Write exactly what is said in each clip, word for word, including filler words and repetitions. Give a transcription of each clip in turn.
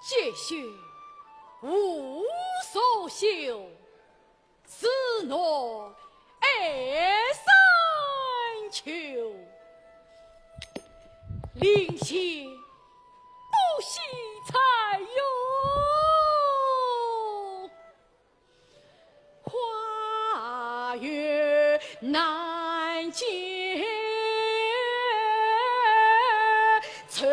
姐婿无所求，自奈二三秋。临行不惜采药， 花月难见愁。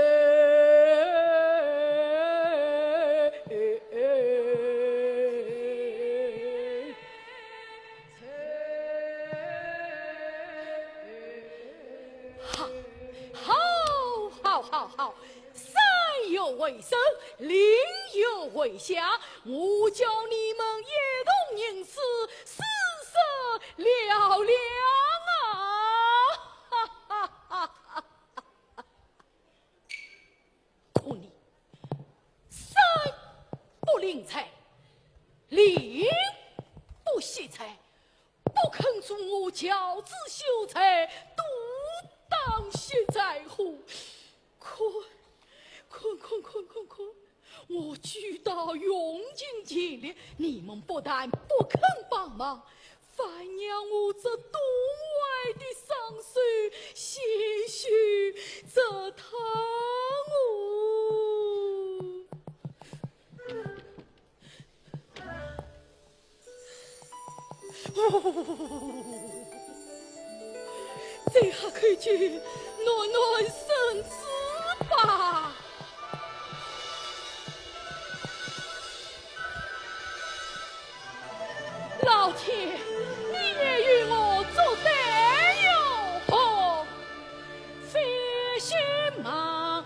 好，好，好，好，好。 山有为首，林有为下，我教你们一同吟诗，诗社嘹亮啊！哈哈哈哈哈！可你山不临财，林不惜财， 不肯助我教子修才，独当惜才乎？看，看，看，看，看，看，我举刀用尽全力，你们不但不肯帮忙，反让我这冻坏的双手鲜血直淌哦。 最好口酒暖暖身子吧。老天，你也与我作对哟！吼！ 飞雪忙，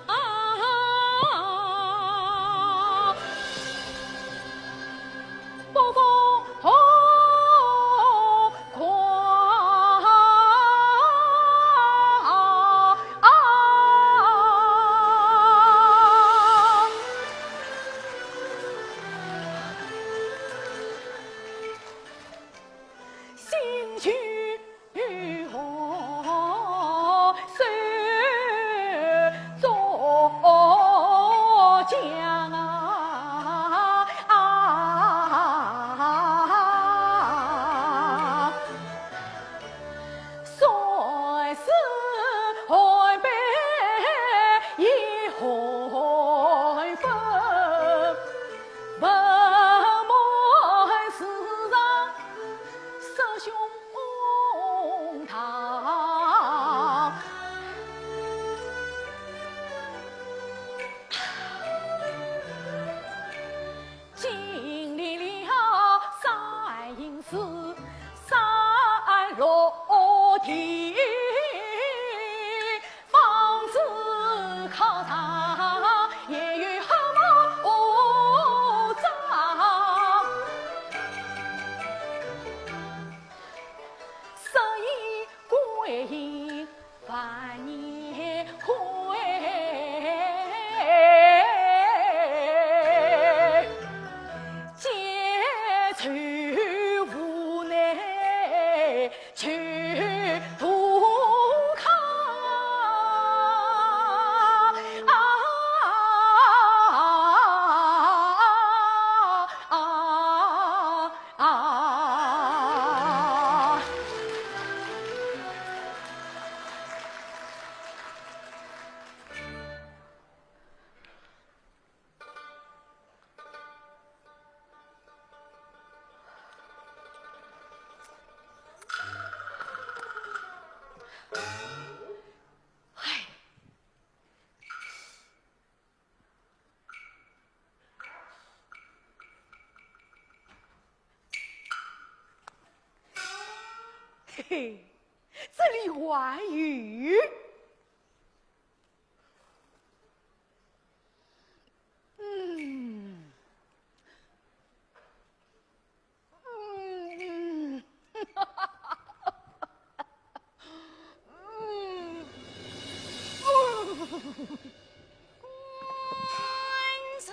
不过红光。嘿，这里还有。嗯。嗯。嗯。官人。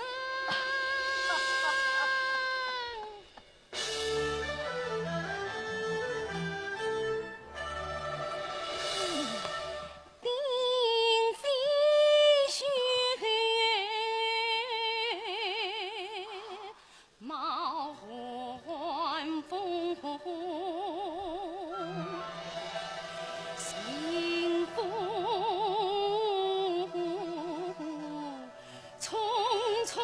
匆匆。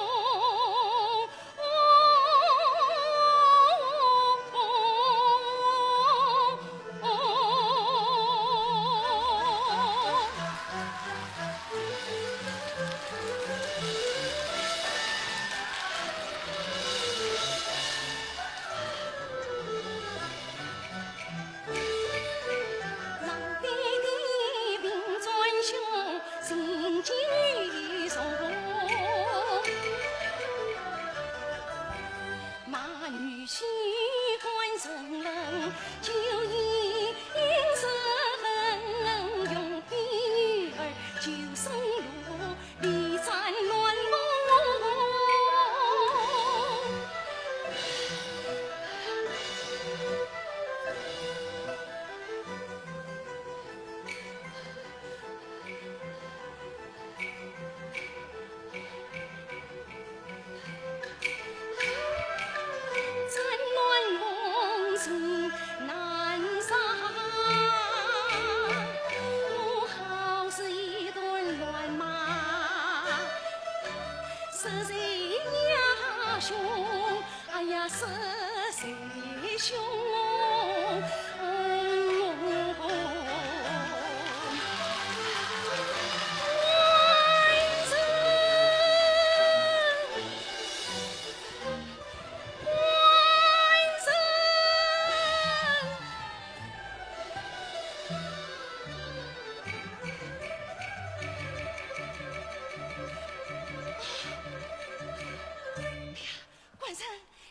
官人，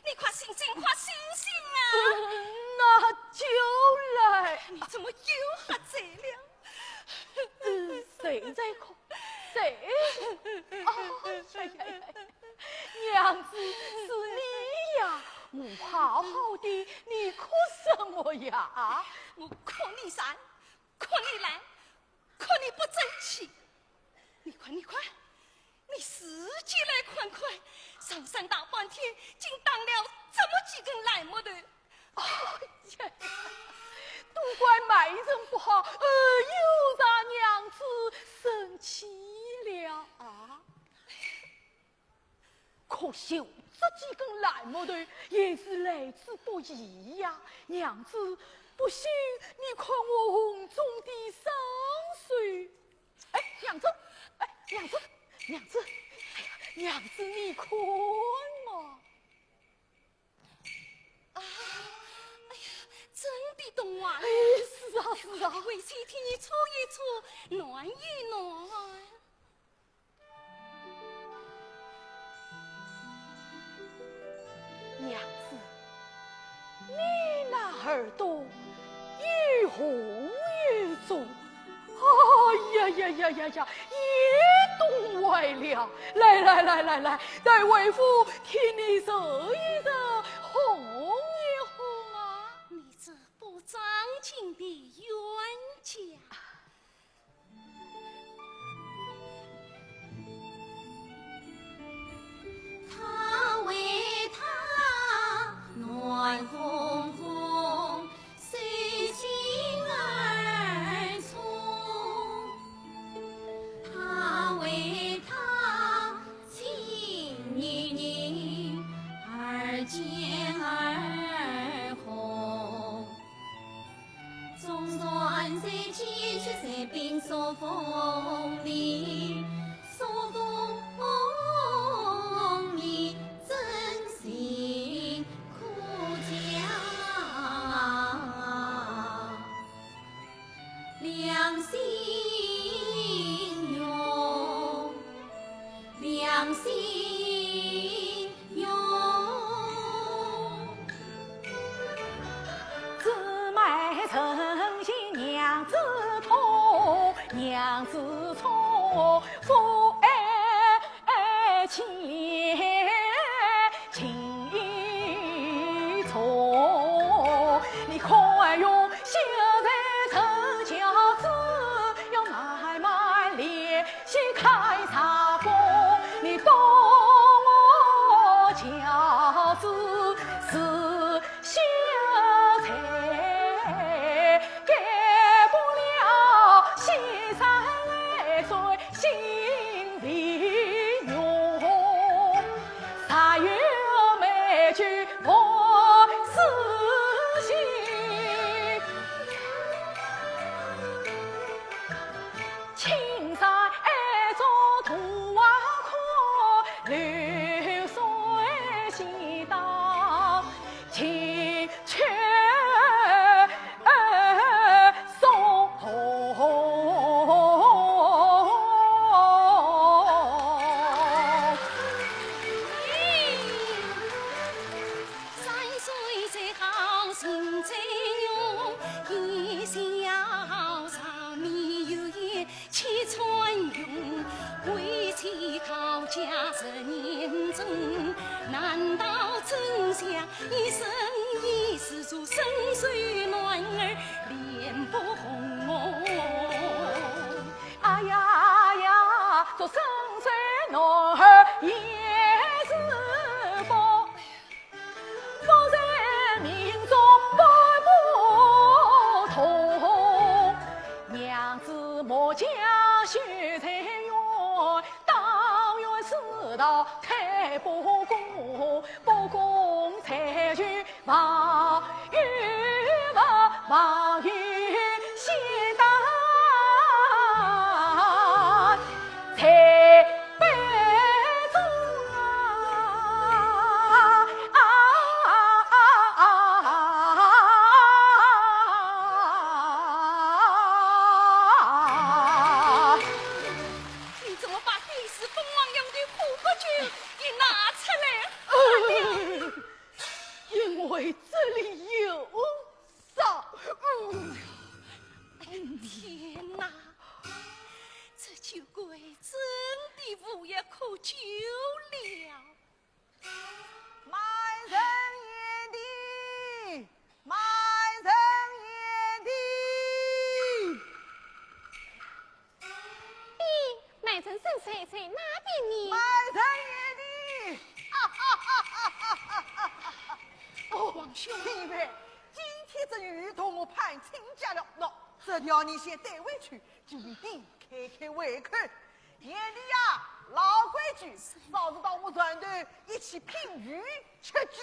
你快醒醒，快醒醒啊！嗯，那就来。你怎么又喝醉了？嗯，谁在哭？谁？哦，哎呀呀，娘子，是你呀！我好好的，你哭什么呀？我哭你善，哭你懒，哭你不争气。你看，你看，你自己来看看，上山大半天，竟打了这么几根烂木头。哎呀呀，都怪卖人不好，呃，又让娘子生气了啊！可惜这几根烂木头也是来之不易呀，娘子，不信你看我红中的双手。哎，娘子，哎，娘子，娘子，哎呀，娘子，你看嘛。啊，哎呀，真的冻坏了。哎，是啊，是啊。快回去替你搓一搓，暖一暖。 娘子，你那耳朵又红又肿，哎呀呀呀呀呀，也冻坏了。来来来来来，待为夫替你热一热，烘一烘啊。你这不正经的冤家！ 他为她暖烘烘，手心儿粗。他为她情意凝，耳尖儿红。 总算在几句嘴边说风里，说风里真心苦讲。父爱情意重，你看用现在成教子，要慢慢练习看啥个，你懂我教子是 现在改不了，先生来说心里用，啥有没句莫死心。青山爱中途啊可流水西道。 请去送。山水最好人最勇，一笑上面有言 千川涌，为妻高家十年征，难道真想一生一世做深水男儿脸不红哦？哎呀呀，做深水男儿也是不 不在命中不同。娘子末将许才愿，但愿世道太不公，不公才去，望与勿望与仙丹。 在杯中啊，啊啊啊啊啊！你怎么把该死凤凰娘的苦苦酒给拿出来了？因为这里有 啥？嗯。哎，天哪！这酒鬼真的无药可救了。慢人贤弟，慢人贤弟。 咦，卖人参水在哪边呢？卖人贤弟！哦，王兄。你们，今天这女童我盼亲家了，喏，这条你先带回去，给你爹开开胃口。贤弟呀，老规矩，嫂子到我船头一起品酒吃酒。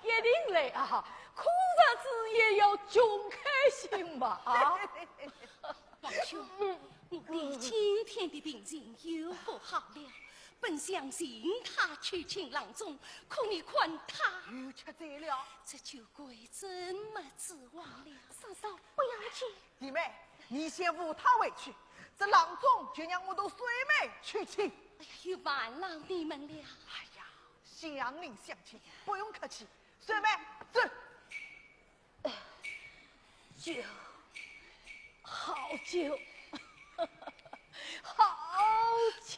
一定来啊，苦日子也要穷开心嘛啊！ 王兄，我爹今天的病情又不好了，本想寻他求请郎中，可你看他又吃醉了。这酒鬼真没指望了。嫂嫂，不要紧。弟妹，你先扶他回去，这郎中就让我同水妹去请。哎呀，又瞒了你们了。哎呀，乡邻乡亲，不用客气，水妹，走。 酒，好酒，好酒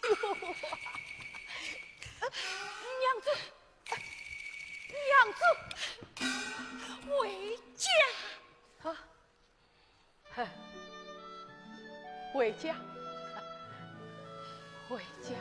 啊！娘子，娘子，回家。啊，哼，回家。 回家。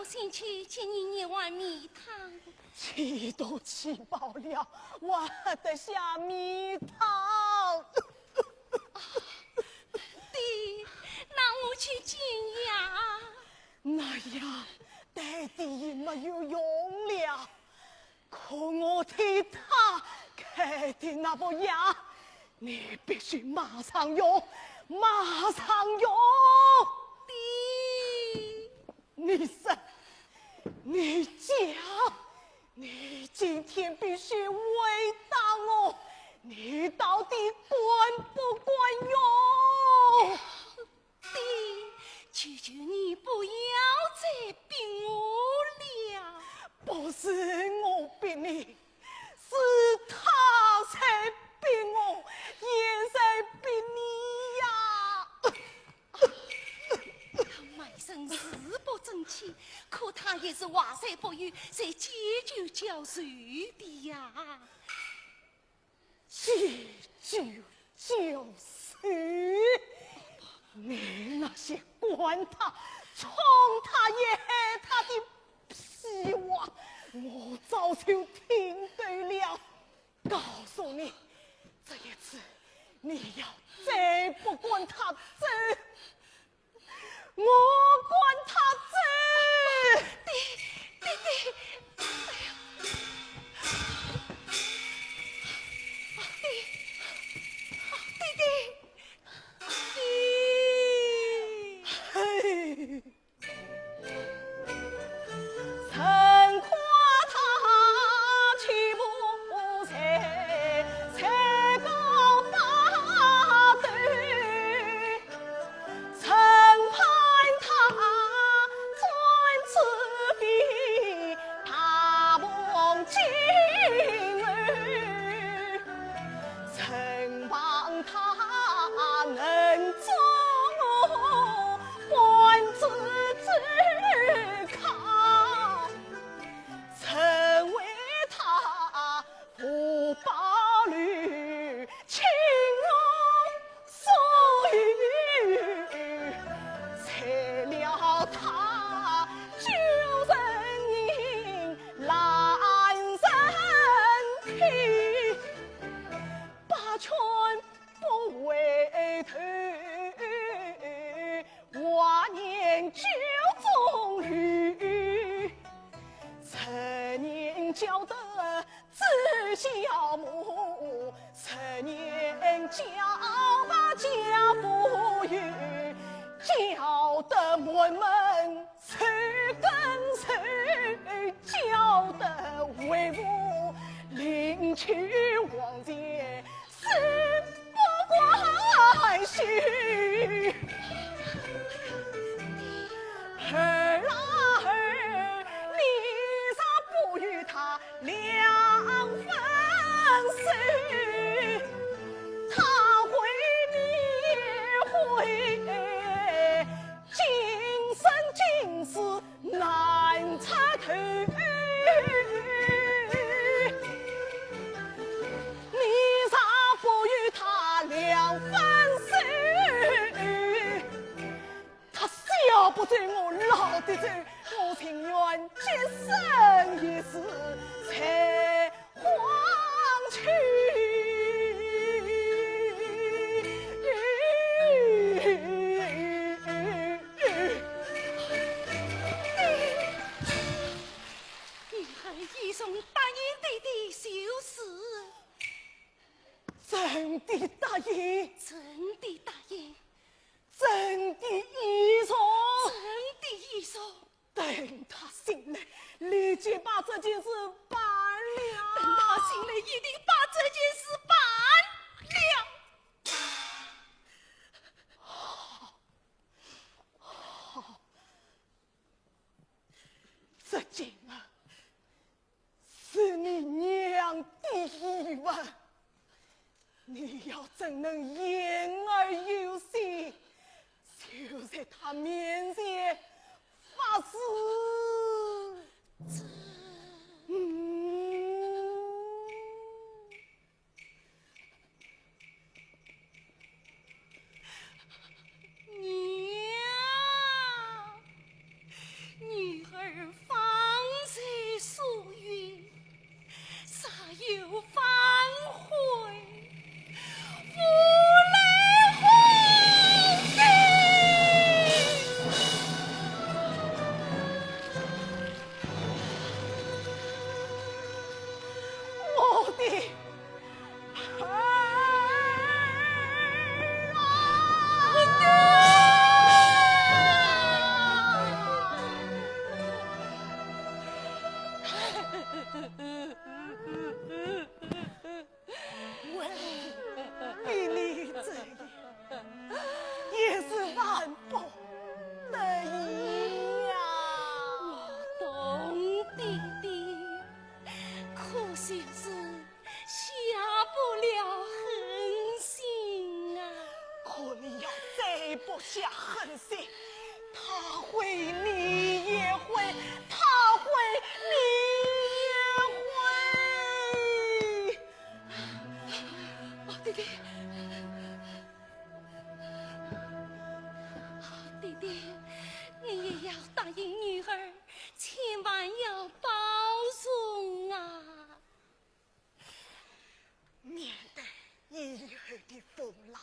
进去给你一碗米汤。气都气饱了，我还得下米汤。爹，那我去煎呀。那样，爹爹也没有用了。 可我替他开的那副药，你必须马上用，马上用。爹，你说，你讲，你今天必须回答我，你到底管不管用？ 爹，求求你不要再逼我了。不是我逼你，是他在逼我，也在逼你呀。他卖身是不争气，可他也是话虽不由，在借酒浇愁的呀。 借酒浇愁，你那些管他、宠他也害他的屁话，我早就听够了。告诉你，这一次你要再不管他走， 我管他走。爹，爹爹，哎呀，爹，爹爹，爹。嘿。 他小不走，我老得走，我情愿今生一世在黄泉。你还依从答应爹爹就是。真的答应？真的答应。 真的依从？真的依从。等他醒来，立即把这件事办了。等他醒来，一定把这件事办了。好，好，这件啊， 是你娘的遗物，你要怎能言而有信？就在她面前发誓。嗯。 娘，你儿方才所云，煞有反悔，无奈何哉。我的 为你这样，也是万不得已呀。我懂，爹爹，可惜是 下不了狠心啊。可你要再不下狠心，他会，你也会，他会，你也会。哦，爹爹，爹爹，你也要答应女儿，千万要保重啊。 面对以后的风浪，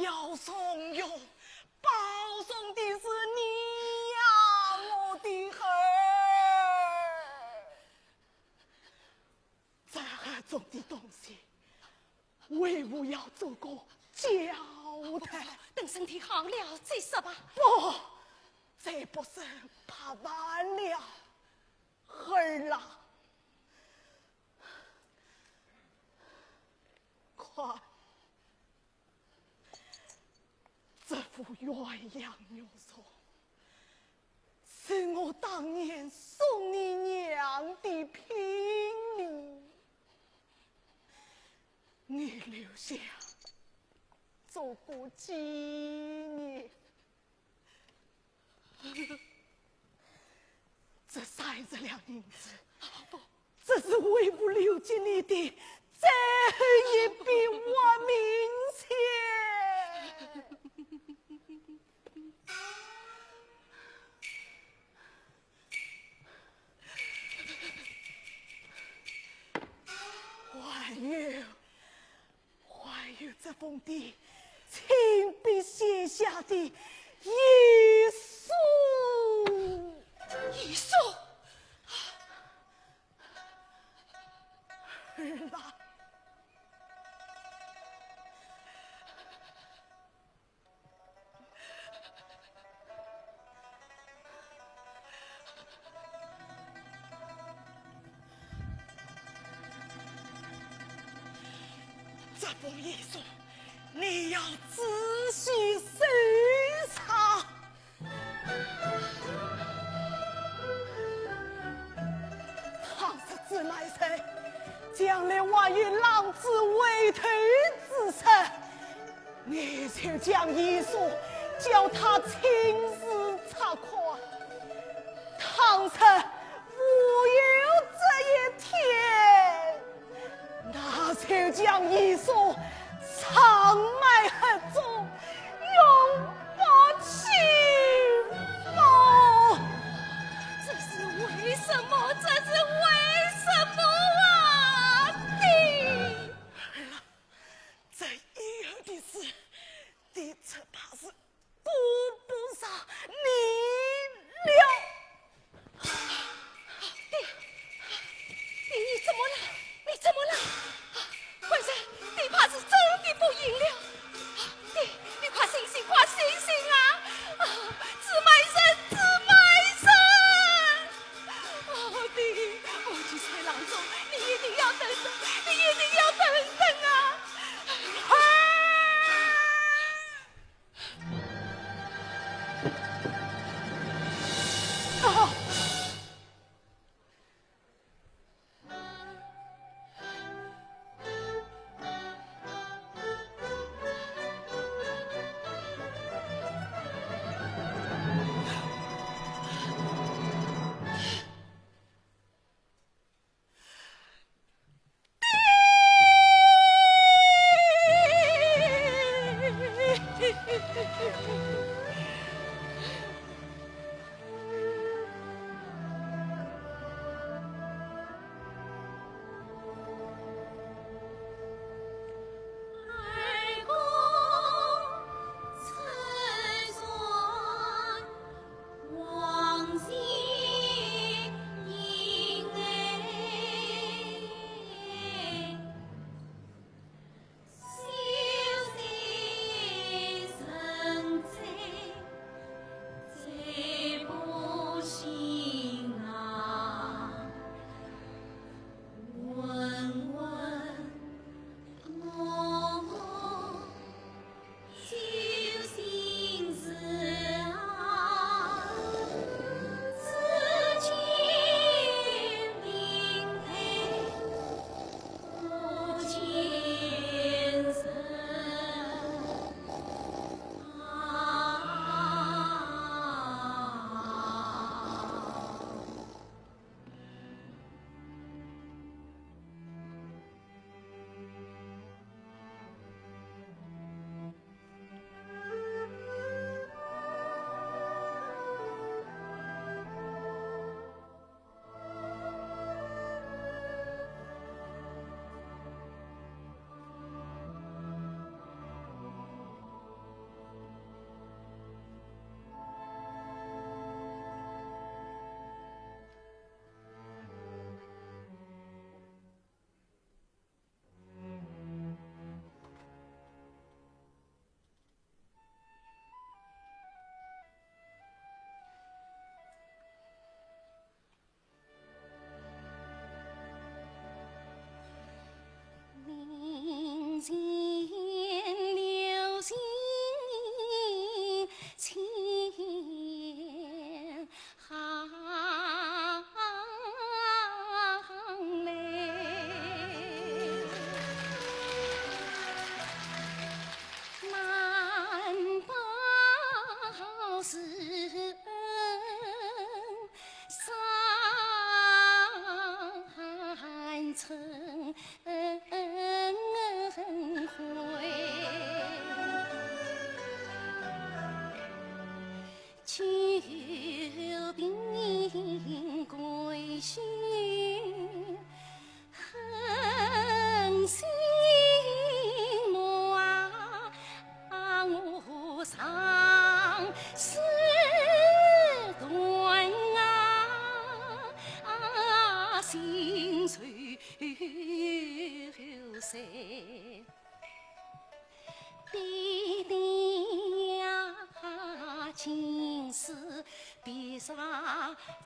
要重用、保重的是你呀，我的儿。这盒中的东西，为父要做个交代。等身体好了再说吧。不，这不是怕晚了，儿啊。 看，这副鸳鸯玉琮，是我当年送你娘的聘礼，你留下做个纪念。 这三十两银子，这是为父留给你的最后一笔活命钱。还有， 还有这封的亲笔写下的遗书。遗书？儿啊， 这封遗书，你要仔细搜查。倘若朱买臣将来还有浪子回头之日， 你就将遗书交他亲自查看。倘若无有这一天，那就将遗书藏埋盒中，永不启封。这是为什么？这是为什么啊，爹？儿啊， 这以后的事，的确怕是顾不上你了。爹，爹，你怎么了？你怎么了？官人，你怕是真的不行了。爹，你快醒醒，快醒醒啊！啊，朱买臣，朱买臣！ 哦，爹，我去催郎中，你一定要等等，你一定要等等啊！啊！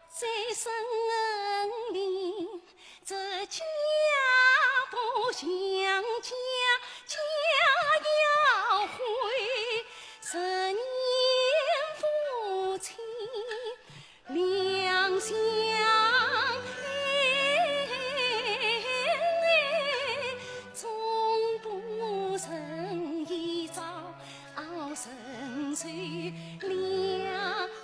在森林，这家不像家，家要回十年夫妻两相爱，终不曾一朝 熬成熟两分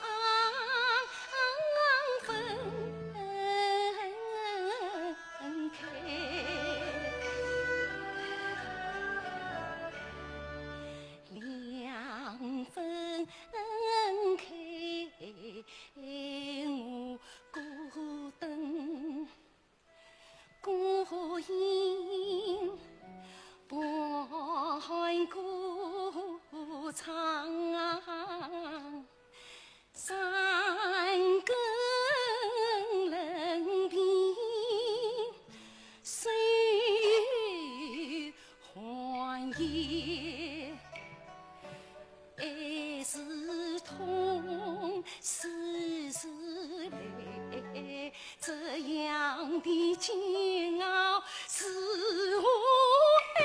开，两分开，我孤灯 孤影伴歌唱，山更冷冰水寒夜。 爱是痛，思是泪，这样的煎熬是无奈。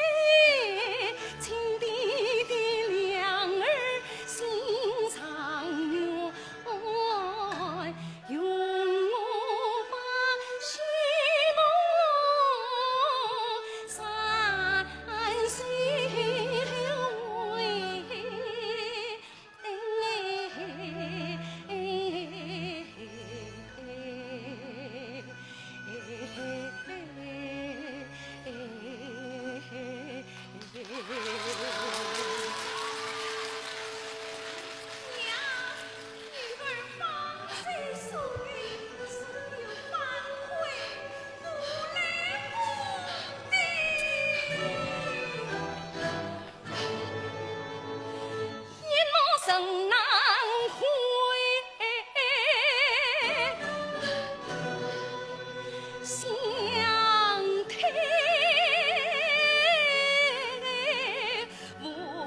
亲弟弟两儿心上怨，容我把戏梦三岁回。 一路人难回，相推无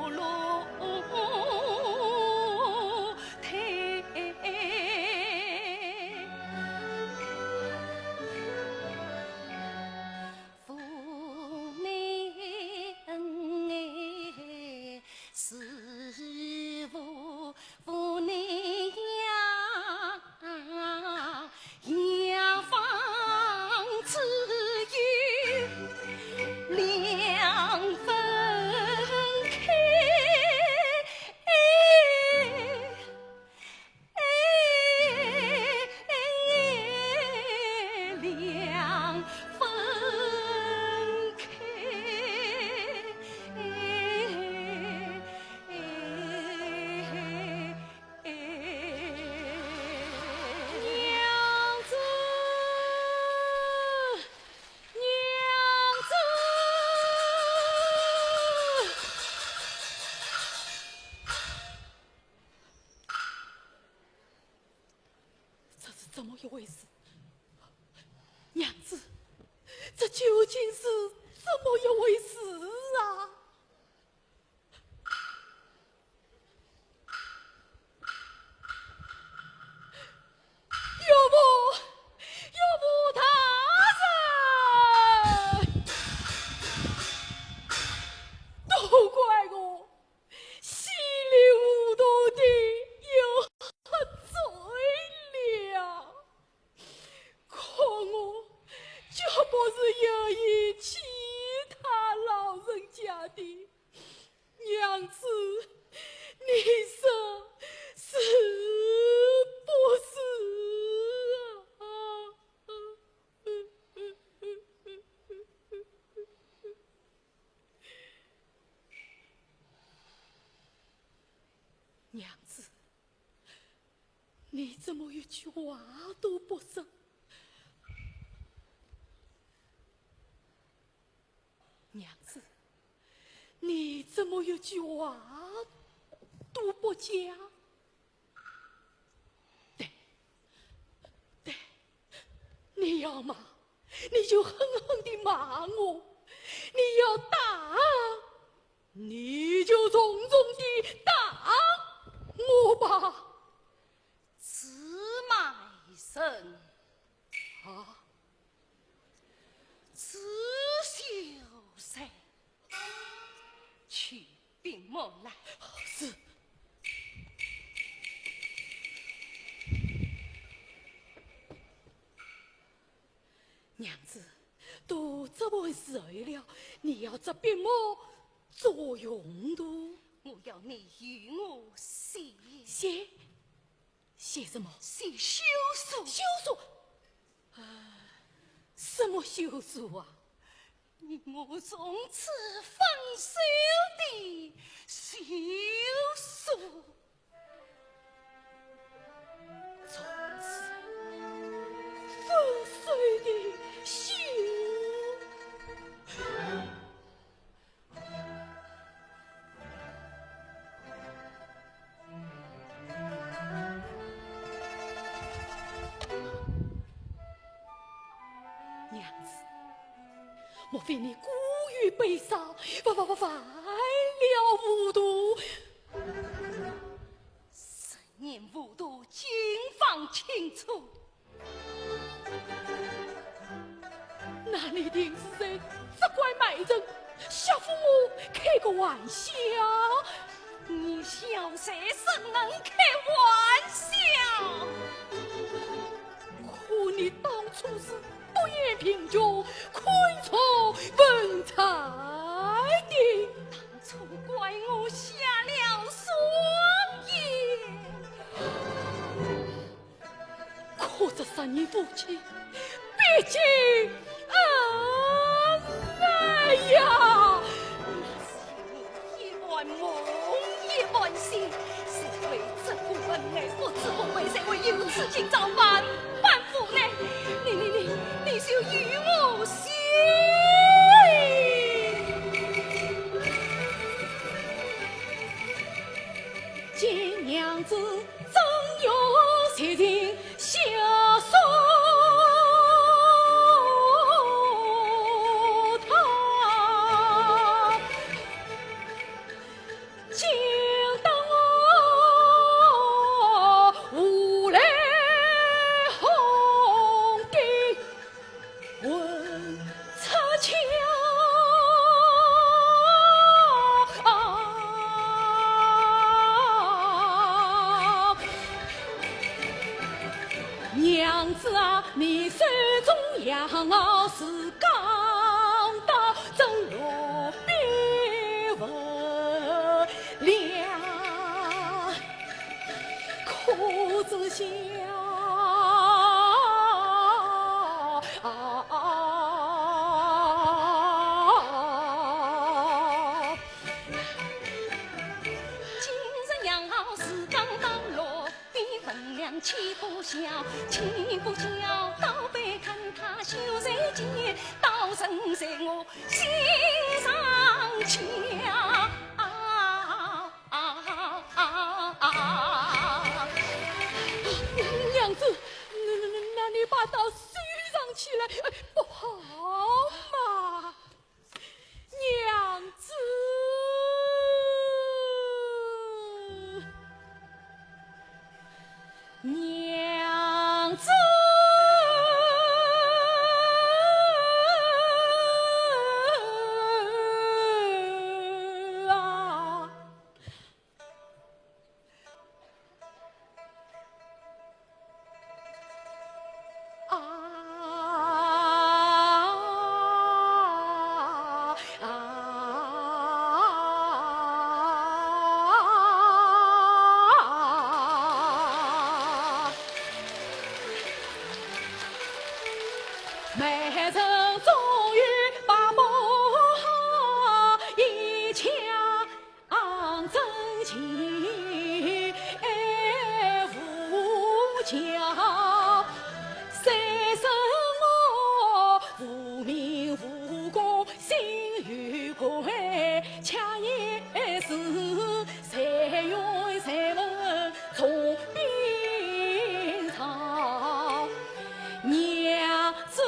路退。 父母恩爱是无，无奈呀，雅芳只有两分开。 两分开。娘子，娘子。 这是怎么一回事？娘子，这究竟是怎么一回事啊？岳父，岳父大人！都怪我 稀里糊涂地又喝醉了。可我绝不是有意欺他老人家的，娘子，你说是不是啊？ 娘子，你怎么一句话都不说？娘子，你怎么一句话都不讲？对，对，你要骂，你就狠狠地骂我；你要打，你就重重地打我吧。芝麻一声，人。啊？朱秀才，去禀母来。是。娘子，都这般时候了，你要这笔墨做何用途？我要你与我写。写？ 写什么？写休书。休书？啊，什么休书啊？你我从此分手的休书。从此分手的休。 娘子，莫非你过于悲伤，发发发发了糊涂？人言糊涂，金榜题名。 那你定是在责怪媒人，吓唬我，开个玩笑。你小才怎能开玩笑？可你当初是不言贫穷，苦中作乐的。当初怪我下了双眼。 可这杀人夫妻，毕竟恩爱呀！那是你一半梦一半醒，谁会这个恩爱不知不觉，谁会有此今朝万般无奈？你你你，你就与我写。 见娘子正欲绝情，笑说她，竟当我无赖哄的。 混出腔。娘子啊，你手中羊羔是刚到，怎落笔不了？ 可知晓？今日羊羔是刚刚落，比分量气不小，气不小，倒背看他羞才见，倒身在我心上敲。 啊啊啊啊！娘子，那那那，你把刀收藏起来，哎，不好嘛！娘子，娘子啊！ 啊啊啊！媒人终于把母后一腔 真情无价，虽说我无名无故心有愧，却也是才愿才能重兵朝。娘子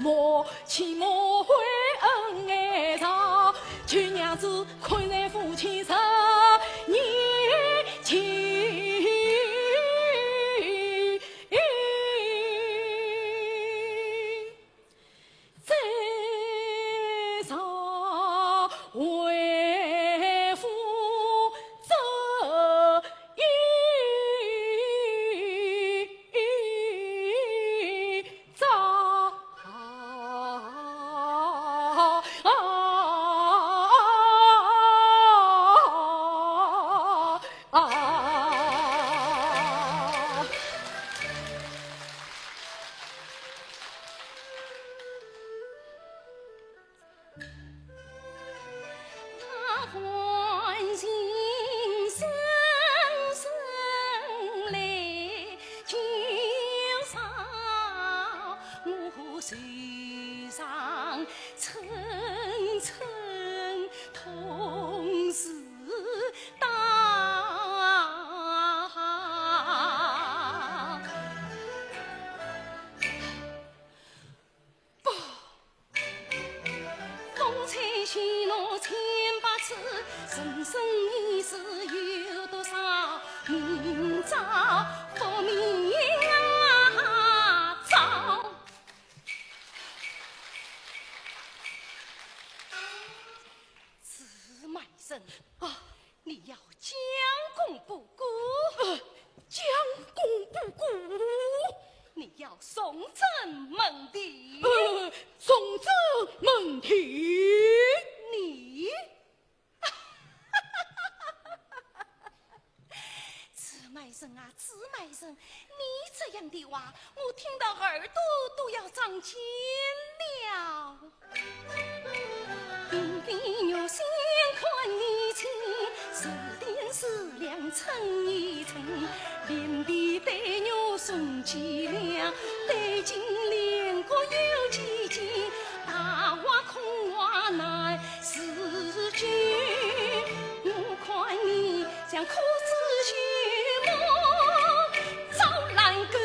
莫欺莫悔恩爱长，求娘子看在夫妻十年情。再造为夫这一 他唤醒声声来叫唤我受伤，层层痛似刀。不， 风吹雪落千百次，人生一世有多少？明朝复明啊朝。朱买臣啊，你要将功补过。呃，将功补过。 你要重整门第。呃，重整门第。你？朱买臣啊，朱买臣，你这样的话，我听得耳朵都要长茧了。 屏蔽玉扇看你清，手点思量称一称，连皮带玉送几两，对镜连角有几斤，大话空话难自救。我看你像枯枝朽木，照烂根。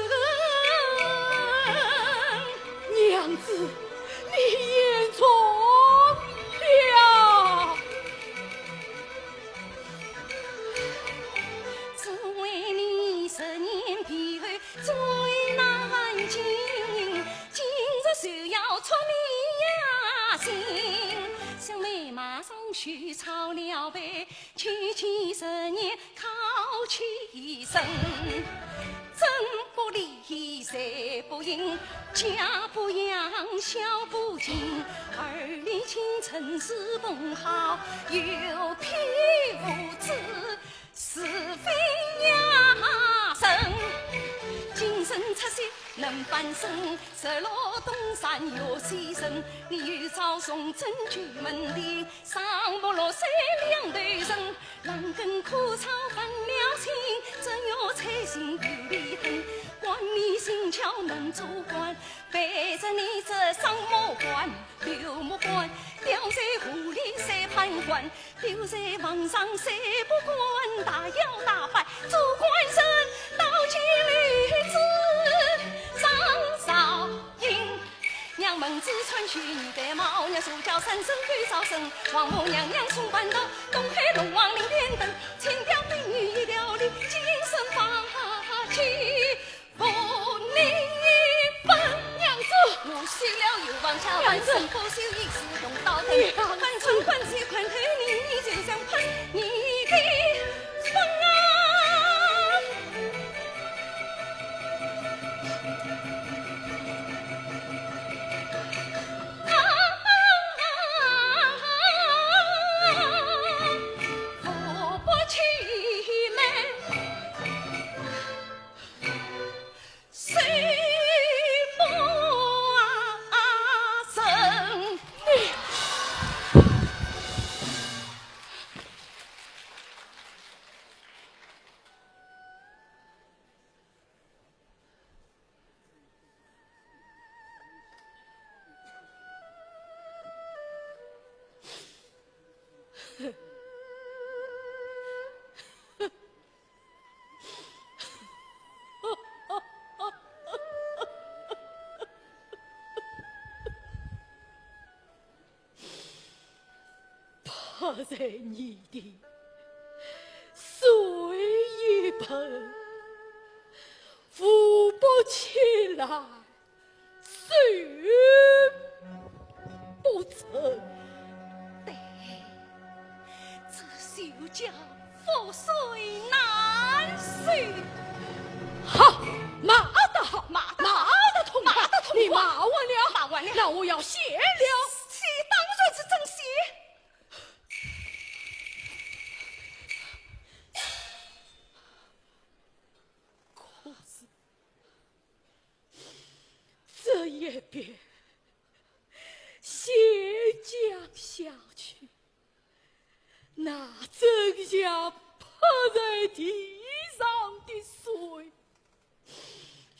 娘子， 你言重了。只为你十年皮厚最难经，今日就要出你呀心。想妹马上许草了呗，去去十年 靠其身，真不理，才不应，家不养，孝不敬，儿女情深是本好，有偏无知，是非呀深。今生出世能半生，日落东山月西沉，你有朝重整旧门庭，上不落水两头沉。 烂根枯草分了情，只有才情有裂痕。管你心巧能做官，背着你这双木棺，刘木棺，吊在河里谁判官？吊在房上谁不管？大摇大摆做官人，到今日子上朝。 娘门子穿起女白帽，娘手脚三生对招生，王母娘娘送板凳，东海龙王领天灯，千条美女一条龙，金身发髻不离分。娘子，我修了有王家，娘子，半生不修一世同刀藤，娘子，半生半世看透你，你就像喷你的风啊！不在你的，水一盆，扶不起来，手不成。对，这就叫覆水难收。好，骂得好，骂得好，骂得痛快，骂得痛快。你骂完了？骂完了。那我要谢了。谢当然是真谢。 可是，这一遍，先讲下去，那真像泼在地上的水，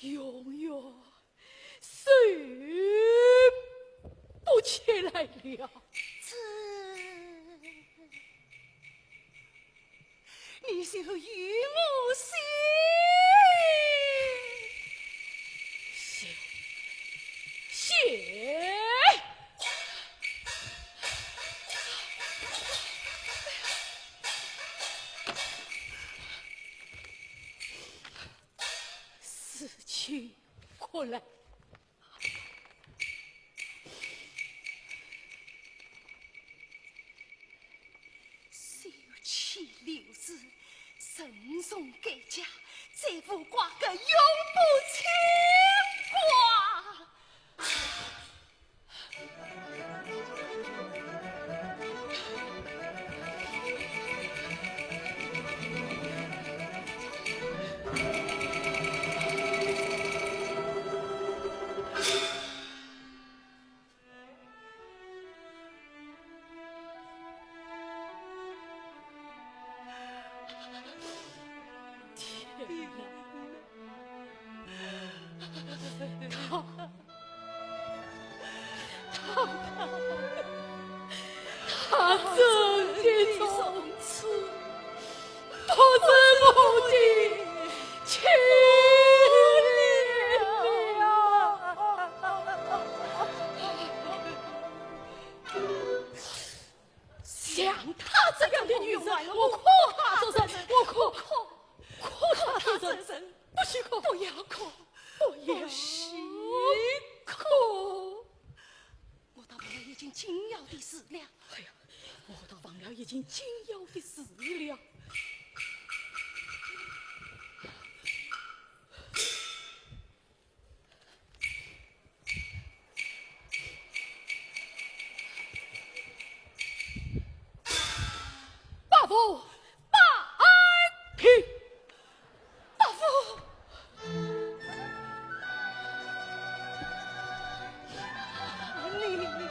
永远 收不起来了。这，你就与我谢。谢，谢。 事情可来。休戚留之，任从改嫁，再无瓜葛永不牵挂。 天哪！他，他，他真的从此不是我的亲了。 像她这样的女人，我可怕得人，我可，可，可怕得人。不许哭，不要哭，不要哭。我倒忘了已经紧要的事了。哎呀，我倒忘了已经紧要的事了。 伯父，伯安平，伯父。你，你，你，你。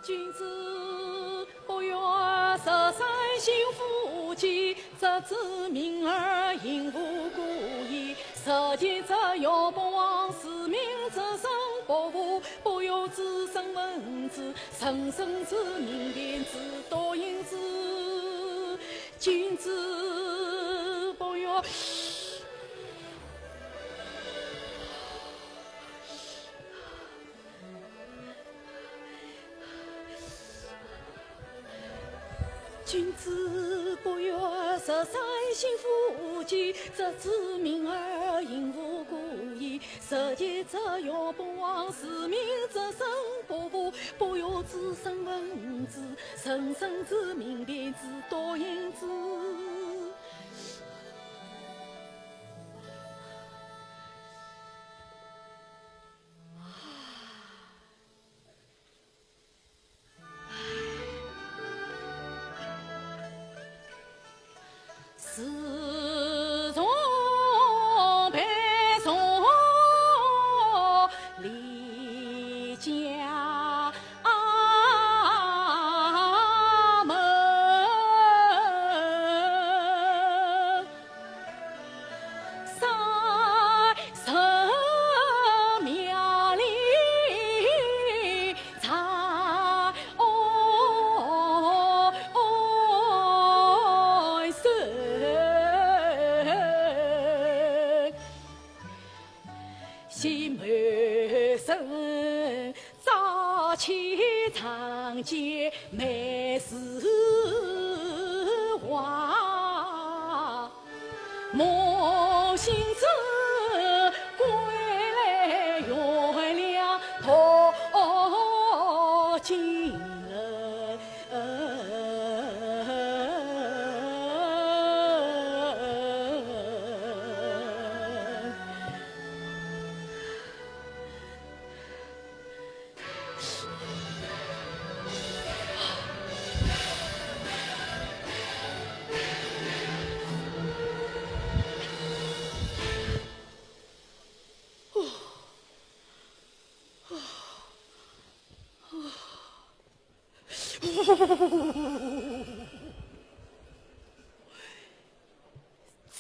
君子不远十三行无忌，折子命而行无故矣。十节折腰不忘，自命折身不误，不由自身闻之，人生自命辨之，多因之。君子不远。 君子不远十三行无忌，折子命而行无故矣。十节折腰不忘，自命折身不误，不由自身闻之，人生自命辨之，多因之。 自从被送离家门，三生庙里在安身。 心门深，朝起长街梅树花。梦醒时归来，月亮托金楼。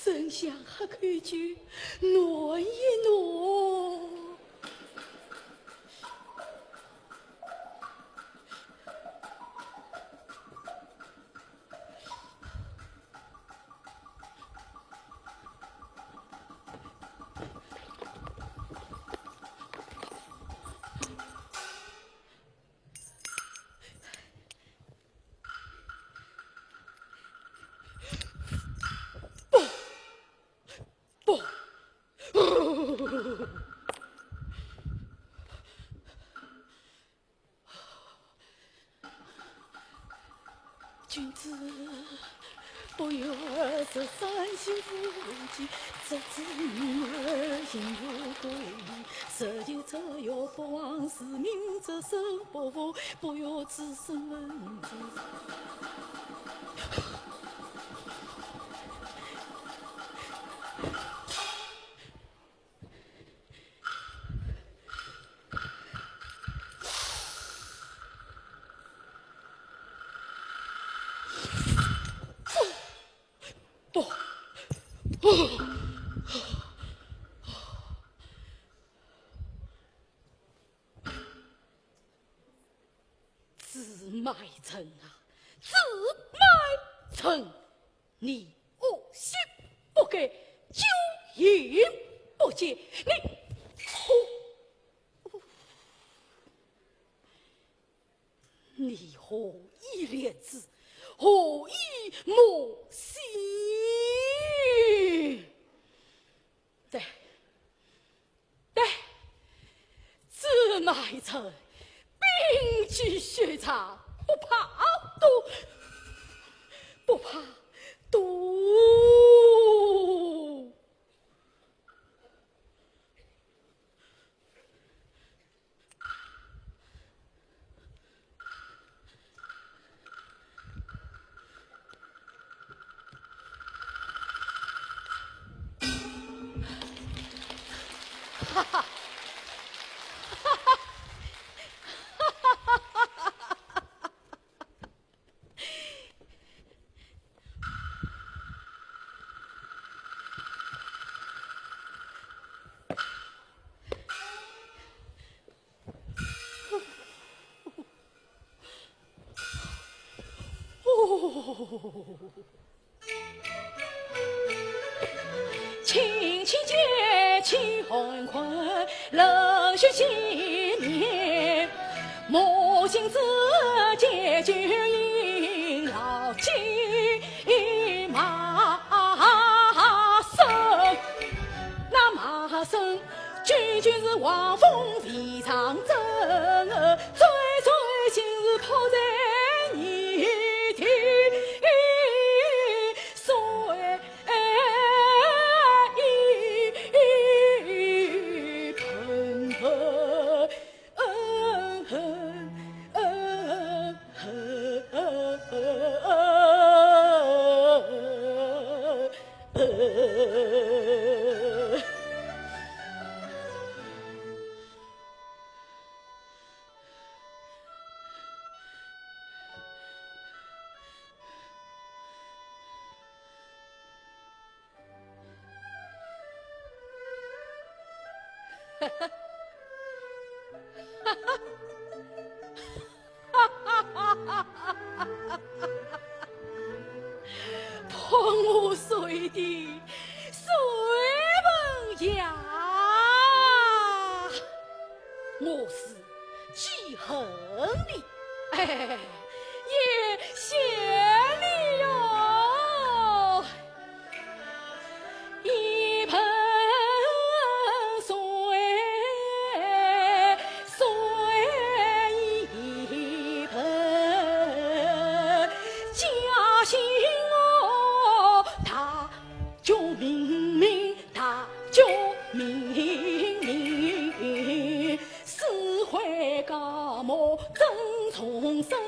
真想喝口酒暖一暖。 不，不。 君子不远十三行无忌，折子命而行无故矣。十节折腰不忘，自命折身不误，不由自身闻之。 不，不。 褫卖臣啊，褫卖臣！你恶心不改，酒饮不节，你，你何以立志，何以谋生？对， 对，褫卖臣，摒弃学场，不怕毒，不怕毒。 哈哈，哈哈，哈哈，哈哈，哈哈。轻轻解起寒困，冷血洗面，魔性子解酒饮，老鸡马生。那马生 究竟是黄蜂飞上阵，最终竟是扑在泥地。所以，泼我水的水盆呀，我是记恨你，哎，也想你哟。 一盆水，水一盆，家兴我大救命命，大救命命。 四海家母正重生，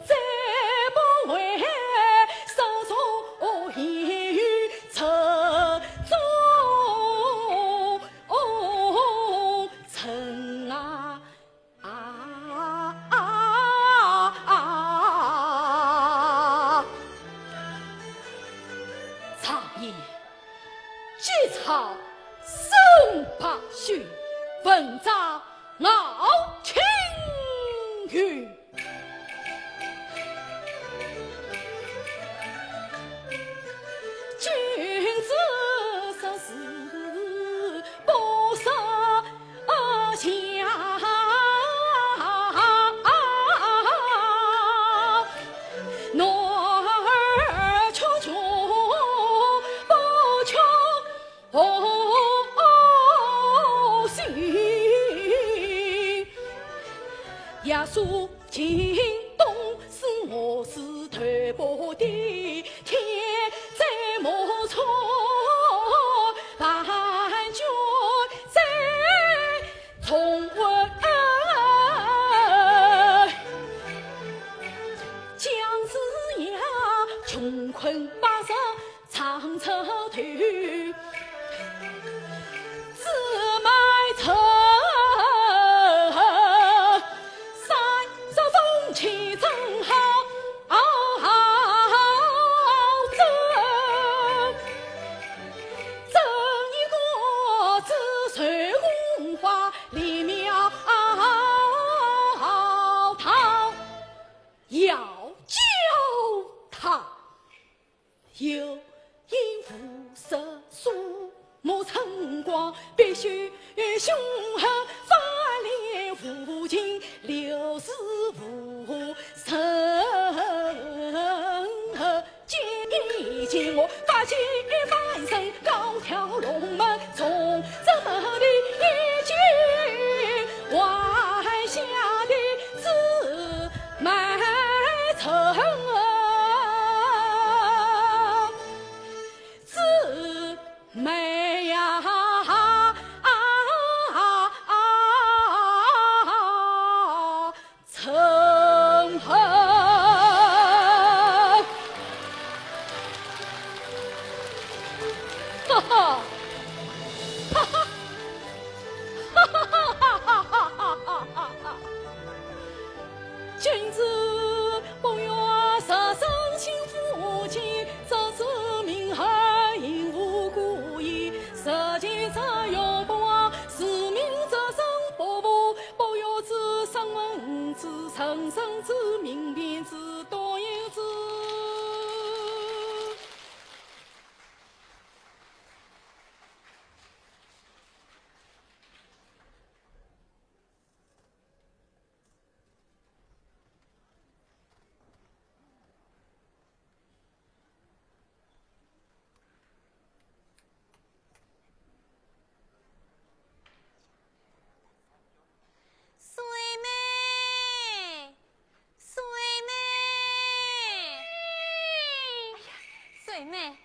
再不为少数言语出中城啊！啊啊啊！常言，结草 胜败休，文章傲青云。君子说事不说假，男儿出穷不出 红星。夜宿秦东，是我是头部的天，在梦中，万军在重围。将士呀，穷困百姓 常出头，姊妹愁，三十分钱正好挣，挣一个子孙荣华，里庙堂，要叫他 有言无实诉，莫称光，必须凶狠，翻脸无情，六字无声。见你见我，发起翻身，高挑龙门，从这门里一进，晚霞的姊妹愁。 姊妹呀，啊啊啊啊啊，成恨。哈哈，哈哈，哈哈哈哈哈哈哈哈！ 君子不愿杀生心腹间，这是明恩，应无故意。实际这样不忘，是明这生不负，不由之生闻之，生生之明辨之，多有之。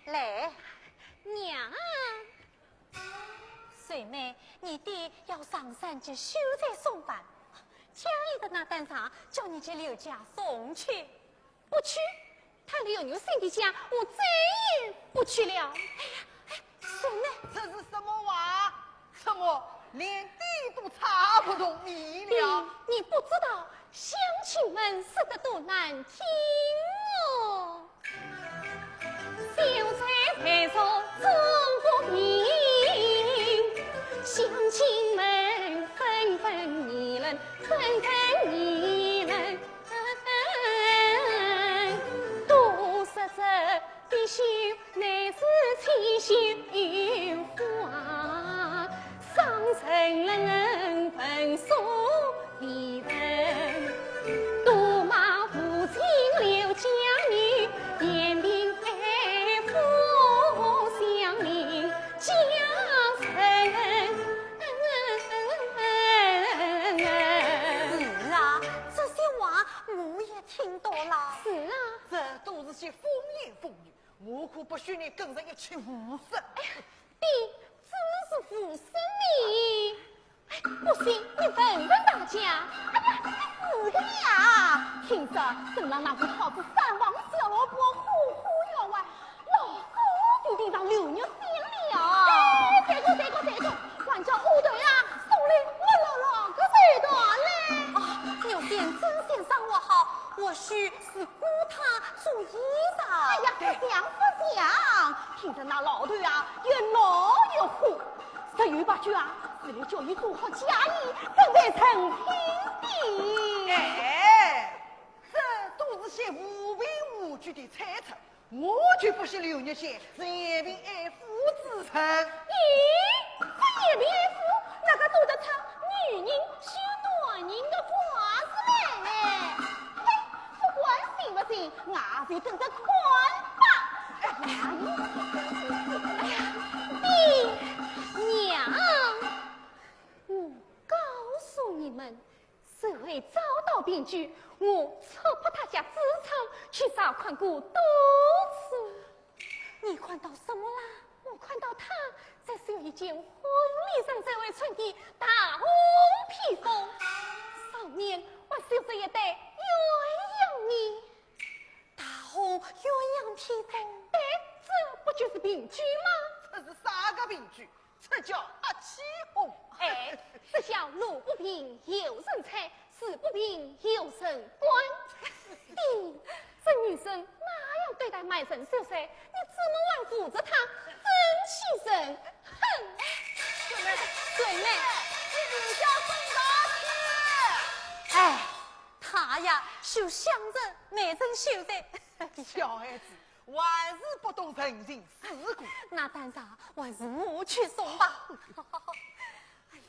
来。娘啊！水妹，你爹要上山去修柴送炭，家里的那担柴，叫你去刘家送去。不去，他刘玉新的家，我再也不去了。哎呀，哎，水妹。这是什么话？怎么连爹都插不动你了？爹，你不知道，乡亲们说的都难听哦。 是啊，这些话我也听到了。是啊。这都是些风言风语，我可不许你跟人一起胡说。哎呀，爹，怎么是胡说呢？ 哎，不信你问问大家。哎呀，是的呀，听说沈浪那个讨子三房小老婆呼呼要完，老高就盯上刘玉仙了。哎，这个这个这个，还叫丫头呀，送来我老老个手段嘞。啊，玉仙真心赏我好，或许是 雇她做衣裳。哎呀，不像不像，听说那老头啊，又恼又火，十有八九啊，是来叫伊做好嫁衣，准备成亲的。哎，这都是些无凭无据的猜测，我就不信刘玉仙是嫌贫爱富之人。咦，这嫌贫爱富，哪个做得出女人 许男人的话事嘞。嘿，不管信不信，俺就等着看吧。哎呀，爹娘，我告诉你们，这回找到凭据，我戳破他家纸厂去查看过多次。 你看到什么啦？我看到他在修一件红里生翠为衬的大红披风，上面还绣着一对鸳鸯呢。大红鸳鸯披风？对，这不就是凭据吗？这是啥个凭据？这叫阿欺哄！哎，这叫路不平有人搀， 事不平有人管。咦，这女生那样对待卖身小姐，你怎么还扶着她？真气人！哼！水妹，水妹，你留下公道去。哎，她呀，修香人，没人修的。小孩子，还是不懂人情世故。那担柴还是我去送吧。哎呀，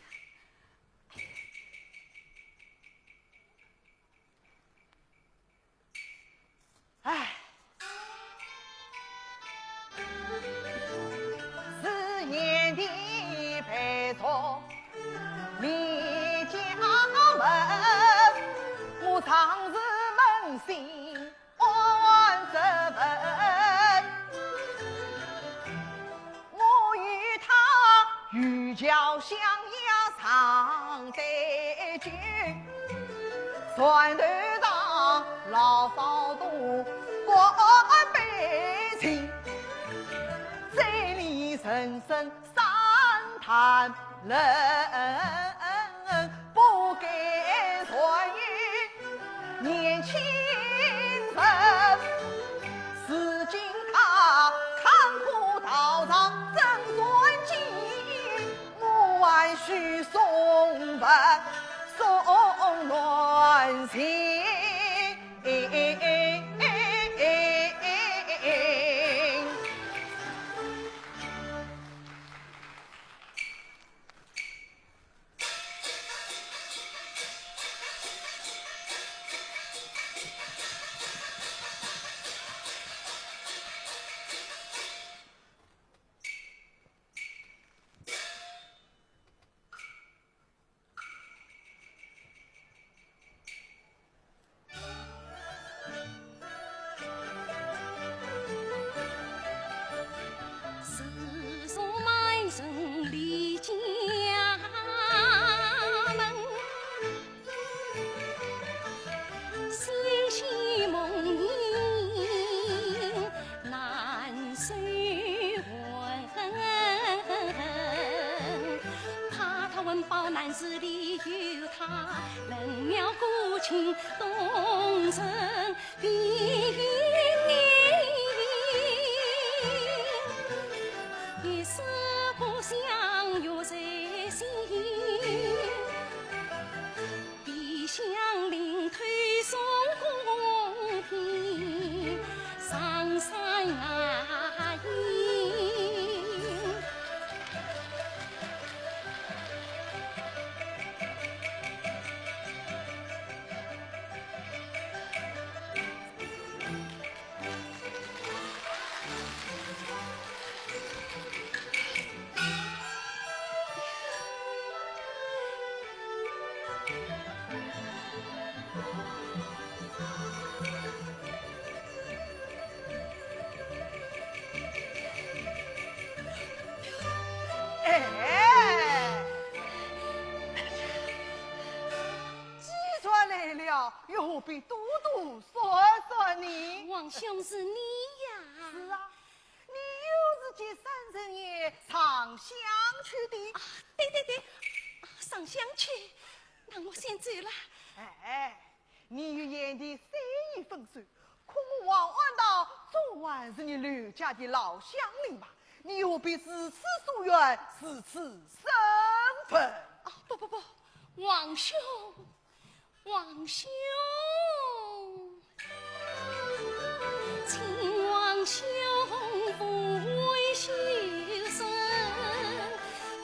唉。自从满城离家门，心系梦萦难收魂。怕他温饱难自理，有他冷妙古琴动人 的音，一丝不响约在心。闭香灵推送公品，上山啊！哎，既然来了，又何必多多说说呢？王兄是你呀？是啊，你又是接山人也上香去的。啊，对对对，啊，上香去，那我先走了。哎，你与贤弟虽已分手，可我王安道总还是你刘家的老乡邻吧？你何必如此疏远，如此生分？啊，不不不，王兄，王兄，请王兄不为休生，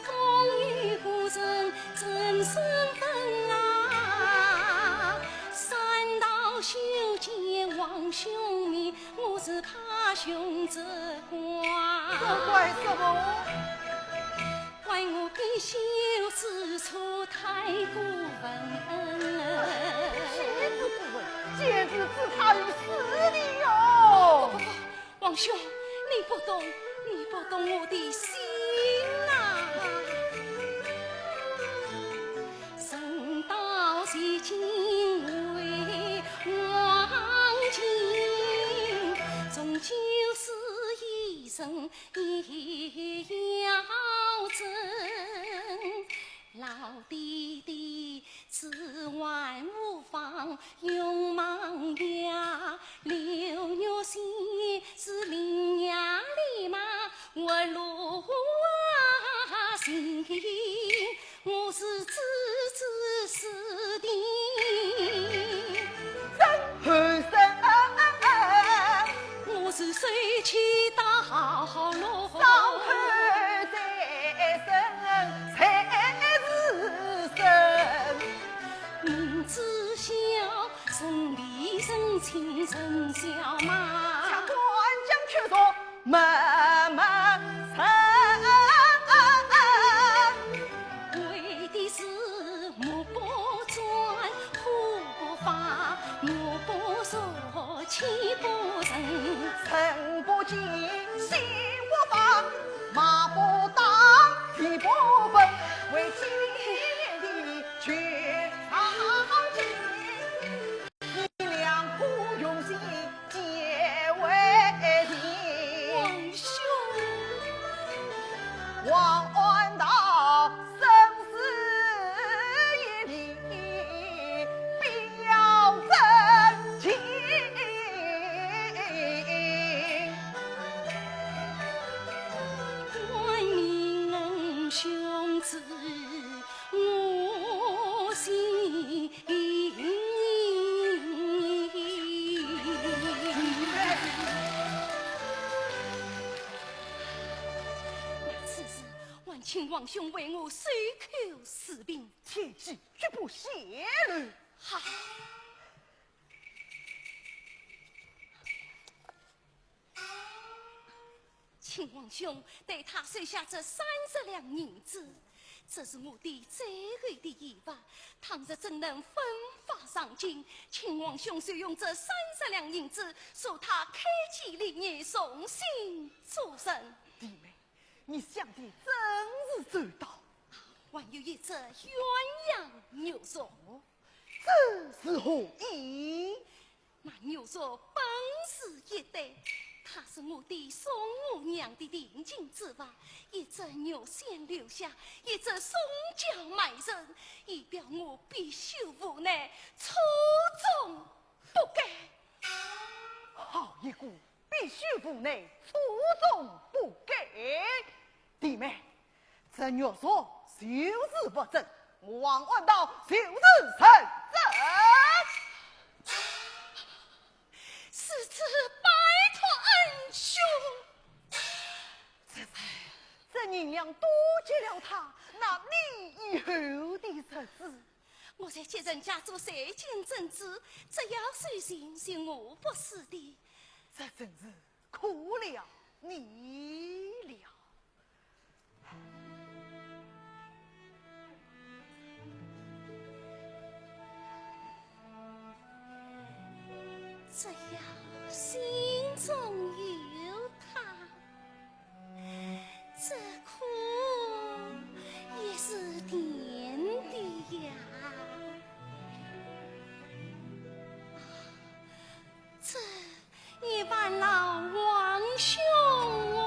风雨故人怎生分啊？山道修见王兄面，我是怕兄责怪。责怪什么？怪我必修之处太过分。岂止过分，简直置他于死地哟！不不不， 王兄，你不懂，你不懂我的心呐。人道是敬畏王敬，终究是一生一要真。 老弟弟，此晚无妨，勇猛呀，六月雪是林呀里嘛，我路啊行，我是自知死的。真后生，我是受气到落。 明知晓，人比人亲人笑嘛。却断将却说慢慢成。为的是目不转，口不发，目不说，气不成。人不见，心不放，马不当，地不奔，为今天的 绝唱尽，你两颗用心皆为情。王兄，王安道生死一命，必要真情。官命恩兄子 我心。那此事，还请王兄为我守口如瓶。切记，绝不泄露。好。 请王兄代他收下这三十两银子，这是我的最后的遗物。倘若真能奋发上进，请王兄就用这三十两银子，助他开基立业，重新做人。弟妹，你想的真是周到。还有一则鸳鸯玉镯。哦，这是何意？那玉镯本是一对，它是我爹送我娘的定情之物，一则玉仙留下，一则送交媒人，以表我必须无奈，错中不该。好一个 必须无奈，错中不该。弟妹，这玉镯就是物证，我王安道就是人证。如此拜托恩兄。这……这银两多给了他，那你以后的日子？我在别人家做谁见证子，只要谁信，信我不是的。这真是 苦了你了。只要心中有他，这苦也是甜的呀。 这一万老王兄哦。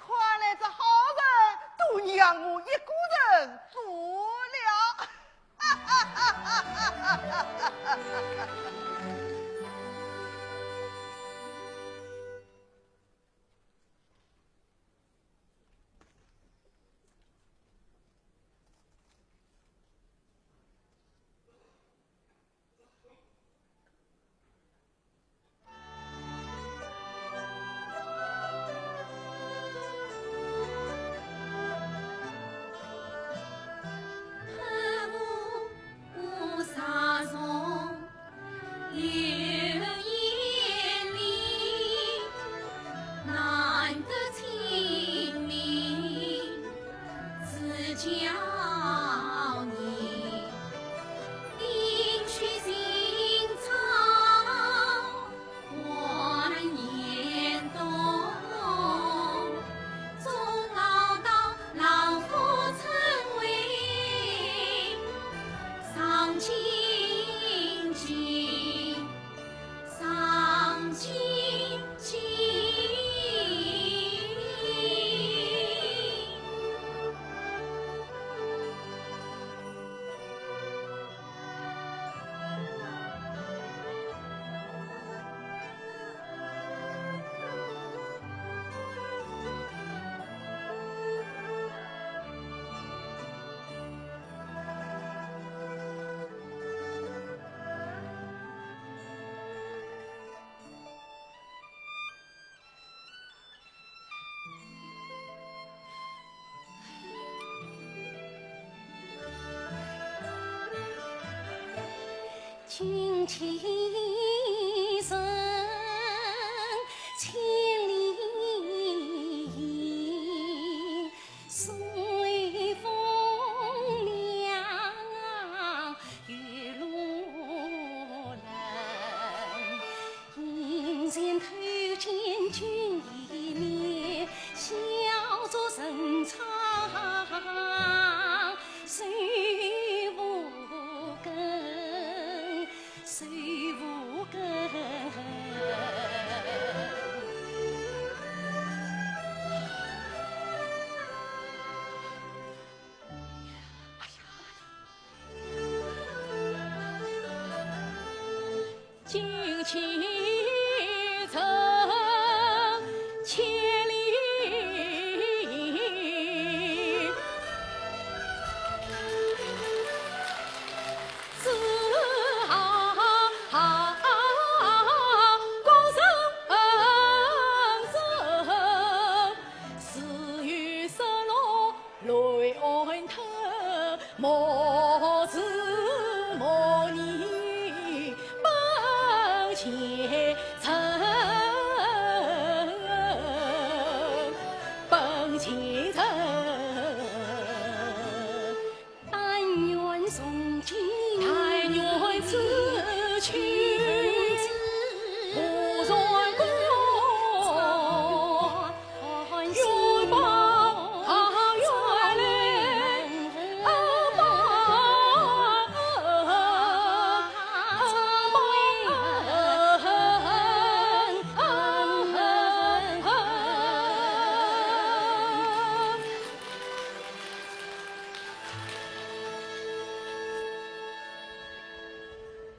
看来这好人都让我一个人做了。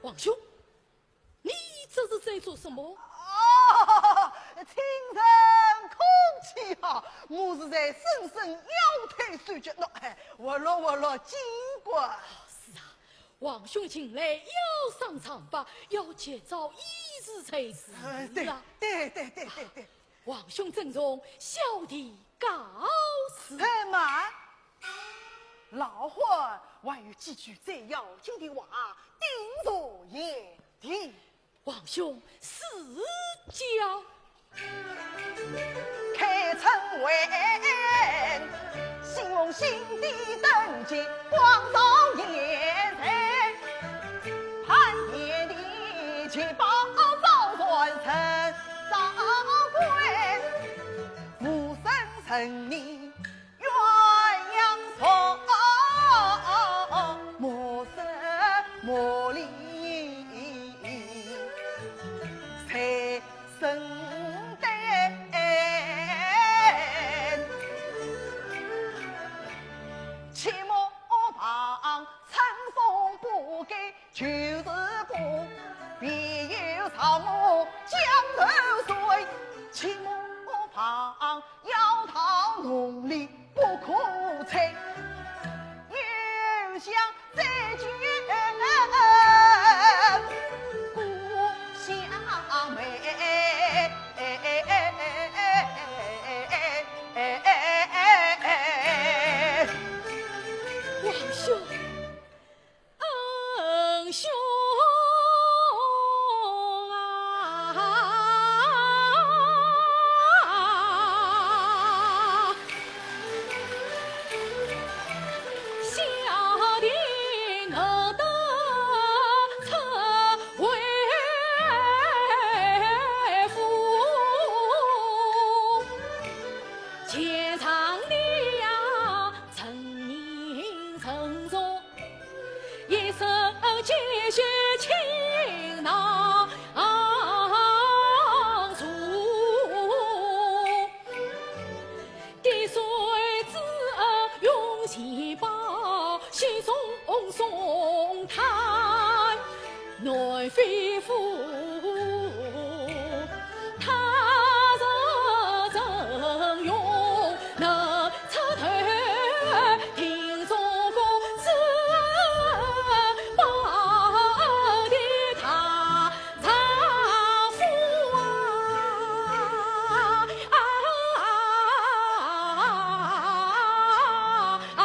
王兄，你这是在做什么？哦，请人客气哈，我是在伸伸腰腿伸伸腰。喏，哎，活络活络筋骨。是啊，王兄近来腰伤常发，要借照医治才是啊。哎，对，对，对，对，对，对。王兄珍重，小弟告辞。哎，慢，老汉还有几句最要紧的话，叮嘱贤弟。 王兄，赐教。开春晚，新翁新地登基，光照贤才，盘点的七宝宝船成早官，无声成你 鸳鸯床，莫失莫离才生得。切莫旁春风不改 旧时光，别有草木江头水，切莫旁摇桃弄李不可采。又想再见故乡妹。王兄， 恩兄啊，小弟能得出回府，见上你呀，成名成重。 一生积蓄情囊中，滴水之恩永相报，心中松坦难恢复。 他日真容能出头，听中国之恩报的大丈夫啊！啊啊啊啊啊！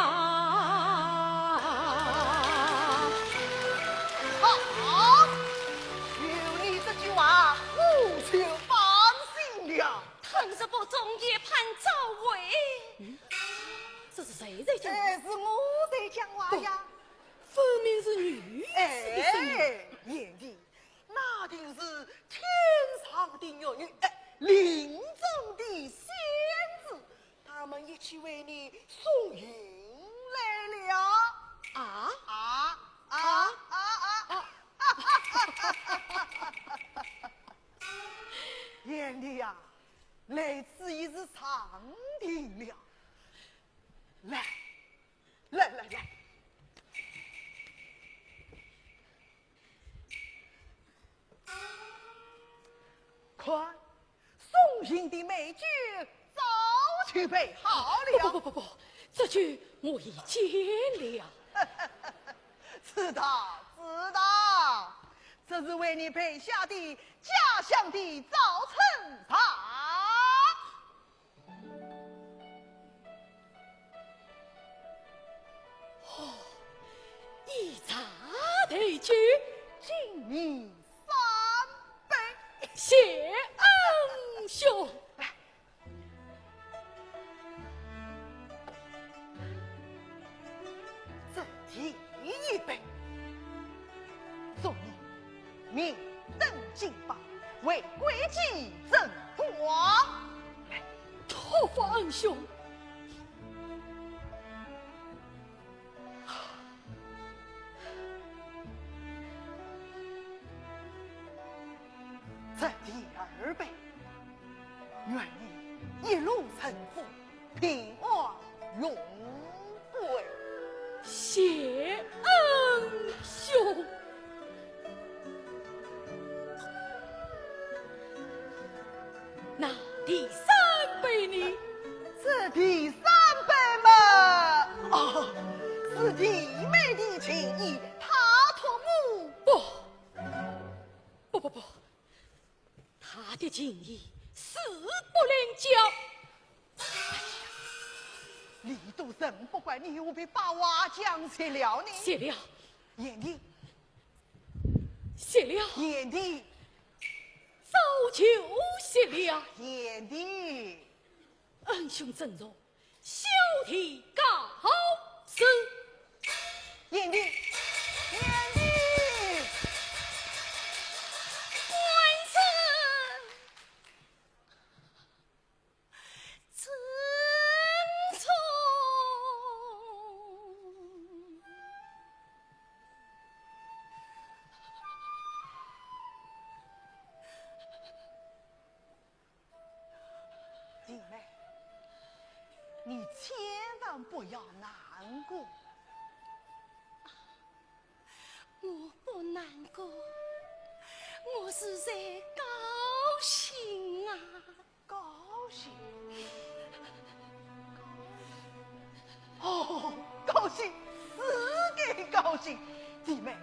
好，有你这句话，我就放心了。 倘若不中，也盼早回。嗯，这是谁在讲话？哎，是我在讲话呀。不，分明是女子的声音。哎，贤弟，那定是天上的月女，哎，林中的仙子，她们一起为你送行来了。啊？啊，啊，啊，啊。啊。 贤弟呀，来此已是长亭了。来，来，来，来。看，送行的美酒早就备好了。不，不，不，不，这酒我已见了。知道，知道。 这是为你备下的家乡的早春茶。哦，以茶代酒，敬你三杯。谢恩兄。来， 这第一杯，祝你明灯金榜，为国计争光。来，托福恩兄。 这第二杯，愿你一路顺风，平安荣归。谢恩兄。情意，誓不另交。哎呀，礼都仍不还，你何必把话讲绝了呢？谢了。贤弟。谢了。贤弟。早就谢了。贤弟。恩兄珍重，小弟告辞。贤弟，贤弟。官人。 珍重。弟妹，你千万不要难过。我不难过，我是在高兴啊。 高兴？哦，高兴，是该高兴。弟妹，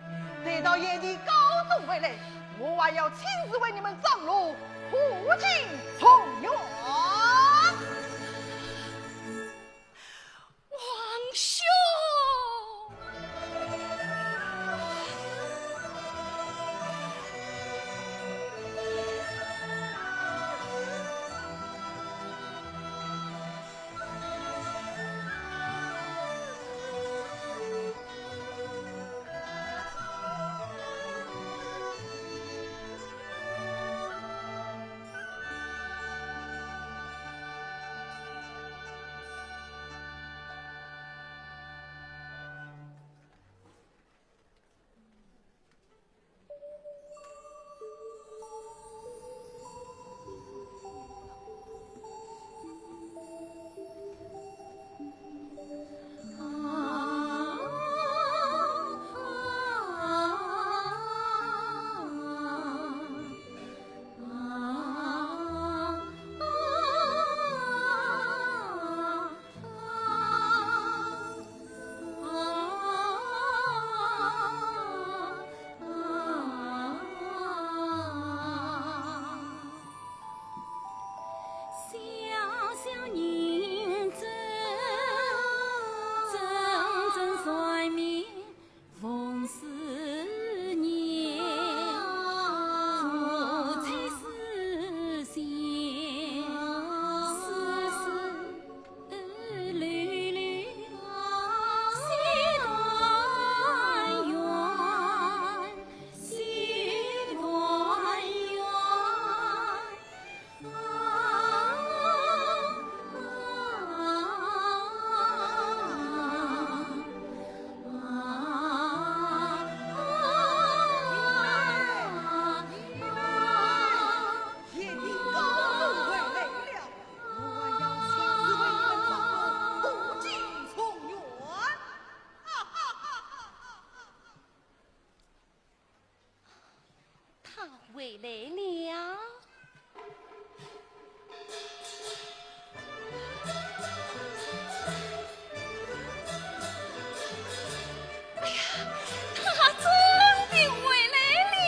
待到贤弟高中回来，我还要亲自为你们张罗破镜重圆。 王兄。贤弟高中回来了，我还要亲自为你们张罗破镜重圆。 他回来了。哎呀，他真的回来了。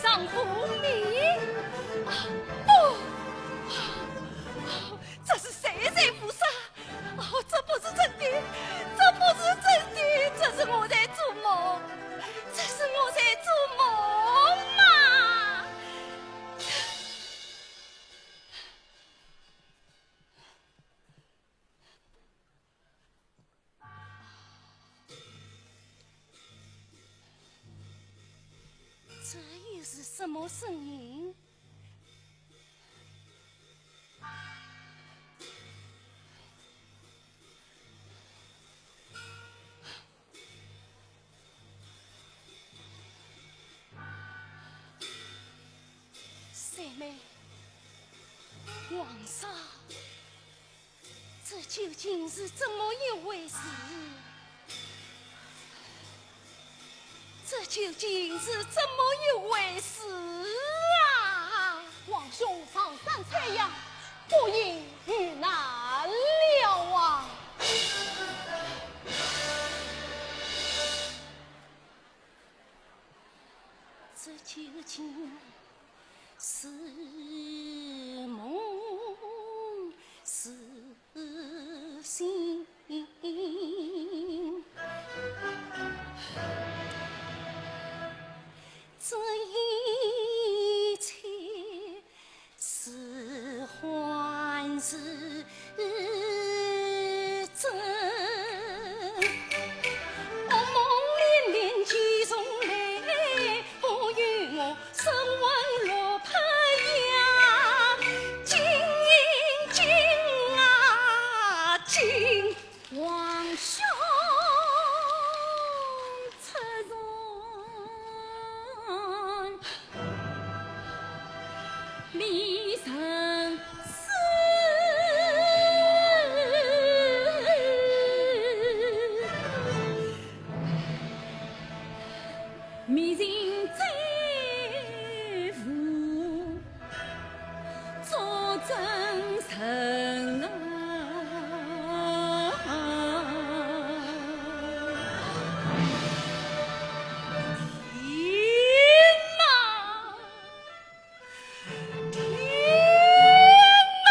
上不明？啊，不！啊，这是谁在胡说？哦，这不是真的，这不是真的，这是我在做梦，这是我在做梦嘛！ 这又是什么声音？三妹，皇上， 这究竟是怎么一回事？这究竟是怎么一回事啊？皇兄上山采药，不幸遇难了啊！这究竟 是梦是醒？这一切是幻是真？梦梦连连几重来， 不与我生魂落魄呀，金银金啊金。王兄出山，未曾死。 未曾再赴，作征程啊！天哪！ 天哪！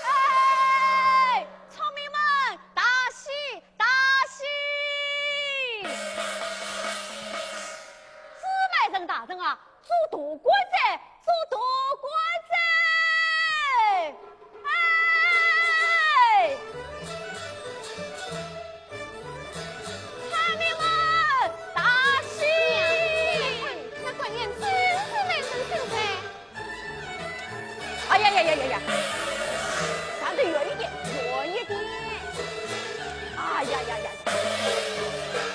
哎，村民们，大喜，大喜！朱买臣大人啊， 做大官哉，做大官哉！哎！村民们，大喜！那官员真是蛮神圣哉。哎呀呀呀呀呀！站得远一点，远一点！哎呀呀呀呀！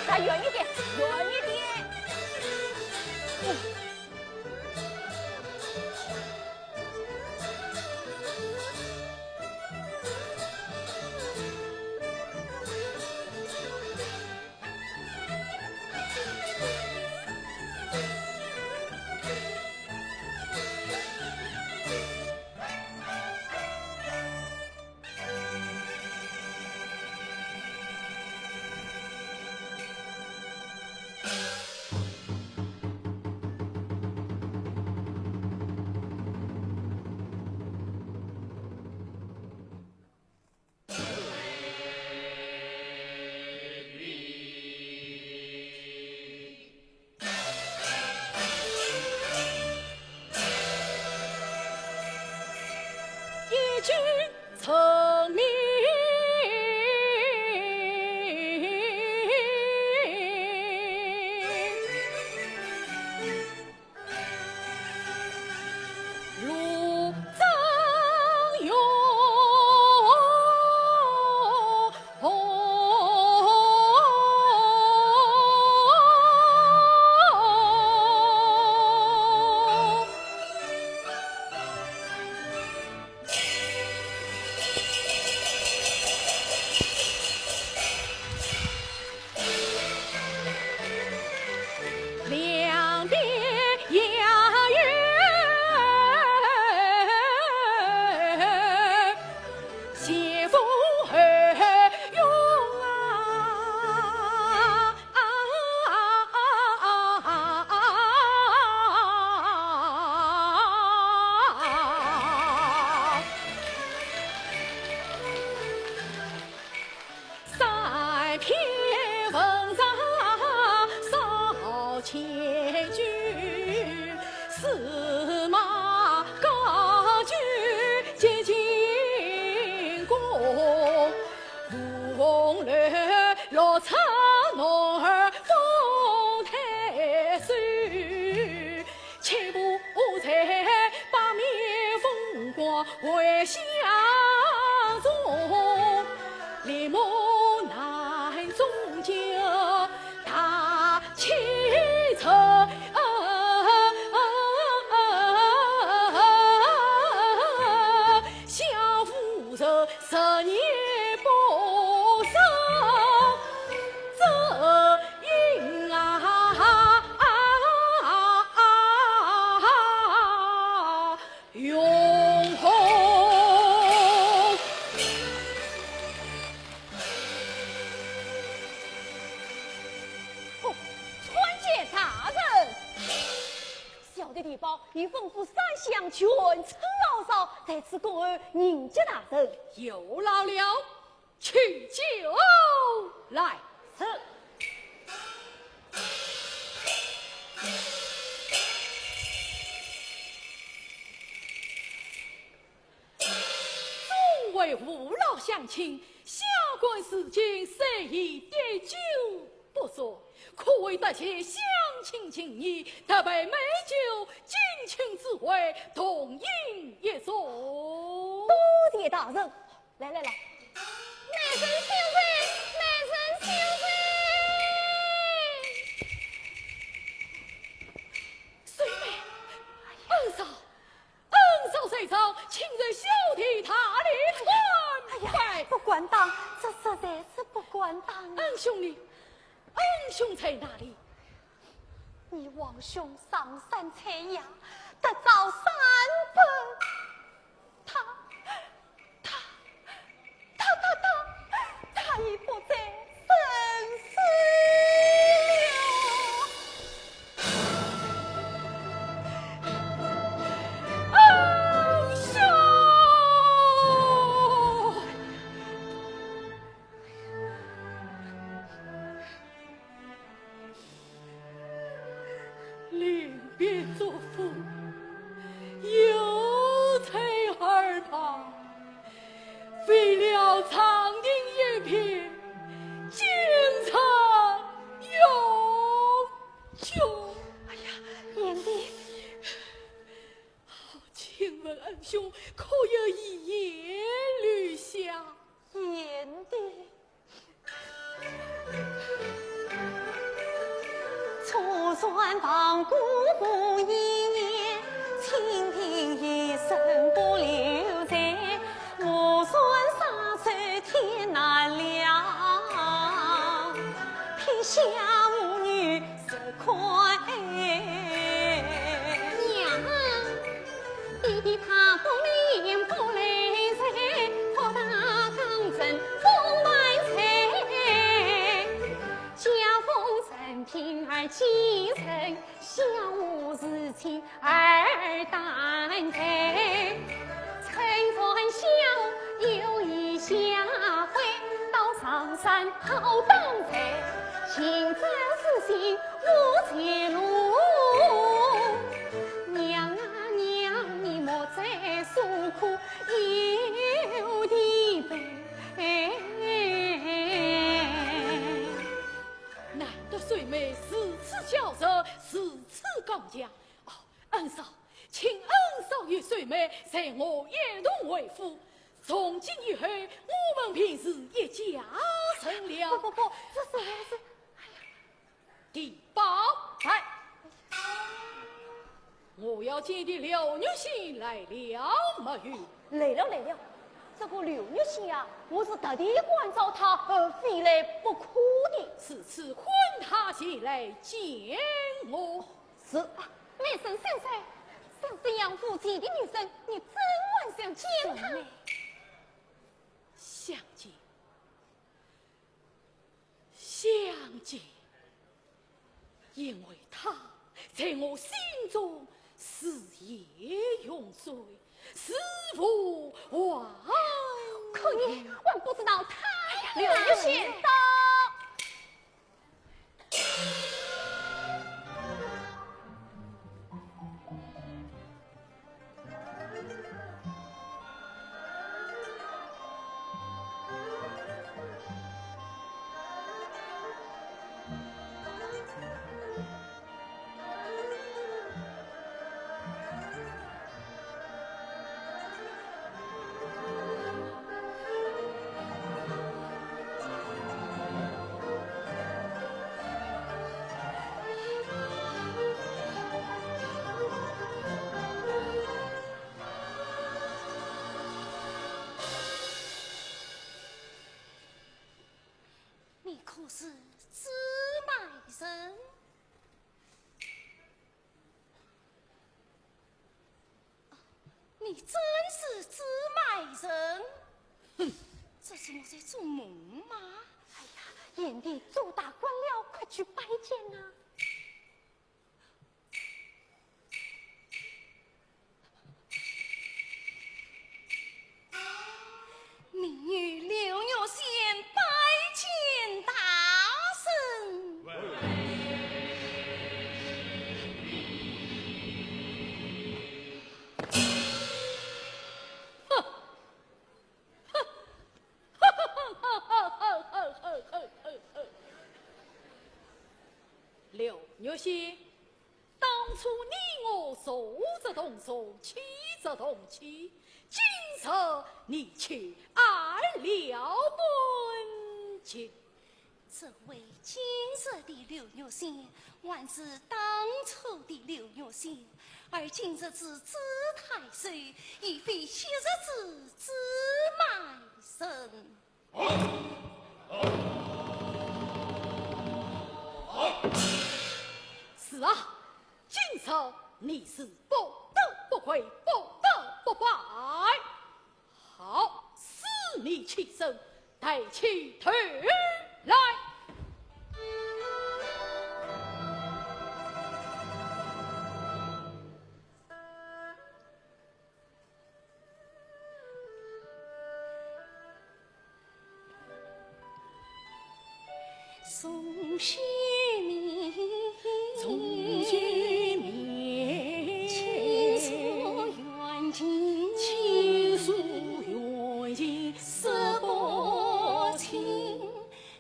站远一点，远一点！嗯。男儿奉太岁，切勿在八面风光为相从，立木难中就大气粗。相府人 十年不上这阴啊，永红。哦，参见大人。 小弟地保已吩咐三乡全称老少，在此恭候迎接大人。有劳了，取酒来。是。众位父老乡亲，下官如今虽已滴酒 不说，可谓得谢乡亲情谊，特备美酒敬请诸位同饮一醉。多谢大人。来来来。美人小姐，美人小姐。水妹，恩嫂，恩嫂在上，请受小弟大礼参拜。哎呀，不敢当，这实在是不敢当啊。恩兄呢？ 恩兄在哪里？你王兄上山采药，得着三宝。他，他，他，他，他，他已不在人世了。恩兄！ 临别作父，有罪而旁，为了长亭一别，今生永绝。哎呀，贤弟。 请问恩兄可有一言留下？贤弟。娘啊，弟弟他不明不理哉，托他当真不满哉。家父生平而寄人，小无事情 而担待。趁船小有一下回，到上山好当在，行者之心无绝路。娘啊娘，你莫再诉苦，有的悲。难得水妹如此娇弱，如此刚强。哦， 恩嫂，请恩嫂与水妹随我一同回府。从今以后，我们便是一家人了。不，不，不，这是，这是，哎呀。地保。在。我要见的刘玉卿来了没有？来了，来了。这个刘玉卿啊，我是特地关照她，呃，非来不可的。如此唤她前来见我。 是。啊，美人小姐，想这样无奇的女人，你怎还想见她？想见，想见，因为她在我心中是夜用水，是无话。可你还不知道她呀。刘贤到。人？你真是纸媒人？哼，这是我在做梦吗？哎呀，贤弟，周大官了，快去拜见啊！ 民女刘月仙拜见大人。哼！刘月仙， 当初你我素则同宿，妻则同妻，今日你却暗了本情。这位今日的刘月仙，还是当初的刘月仙，而今日之子太守，已非昔日之纸媒人。 是啊，今日你是不得不跪，不得不拜。好，使你起身，抬起头来。 重见面，重见面，亲疏远近，亲疏远近，说不清。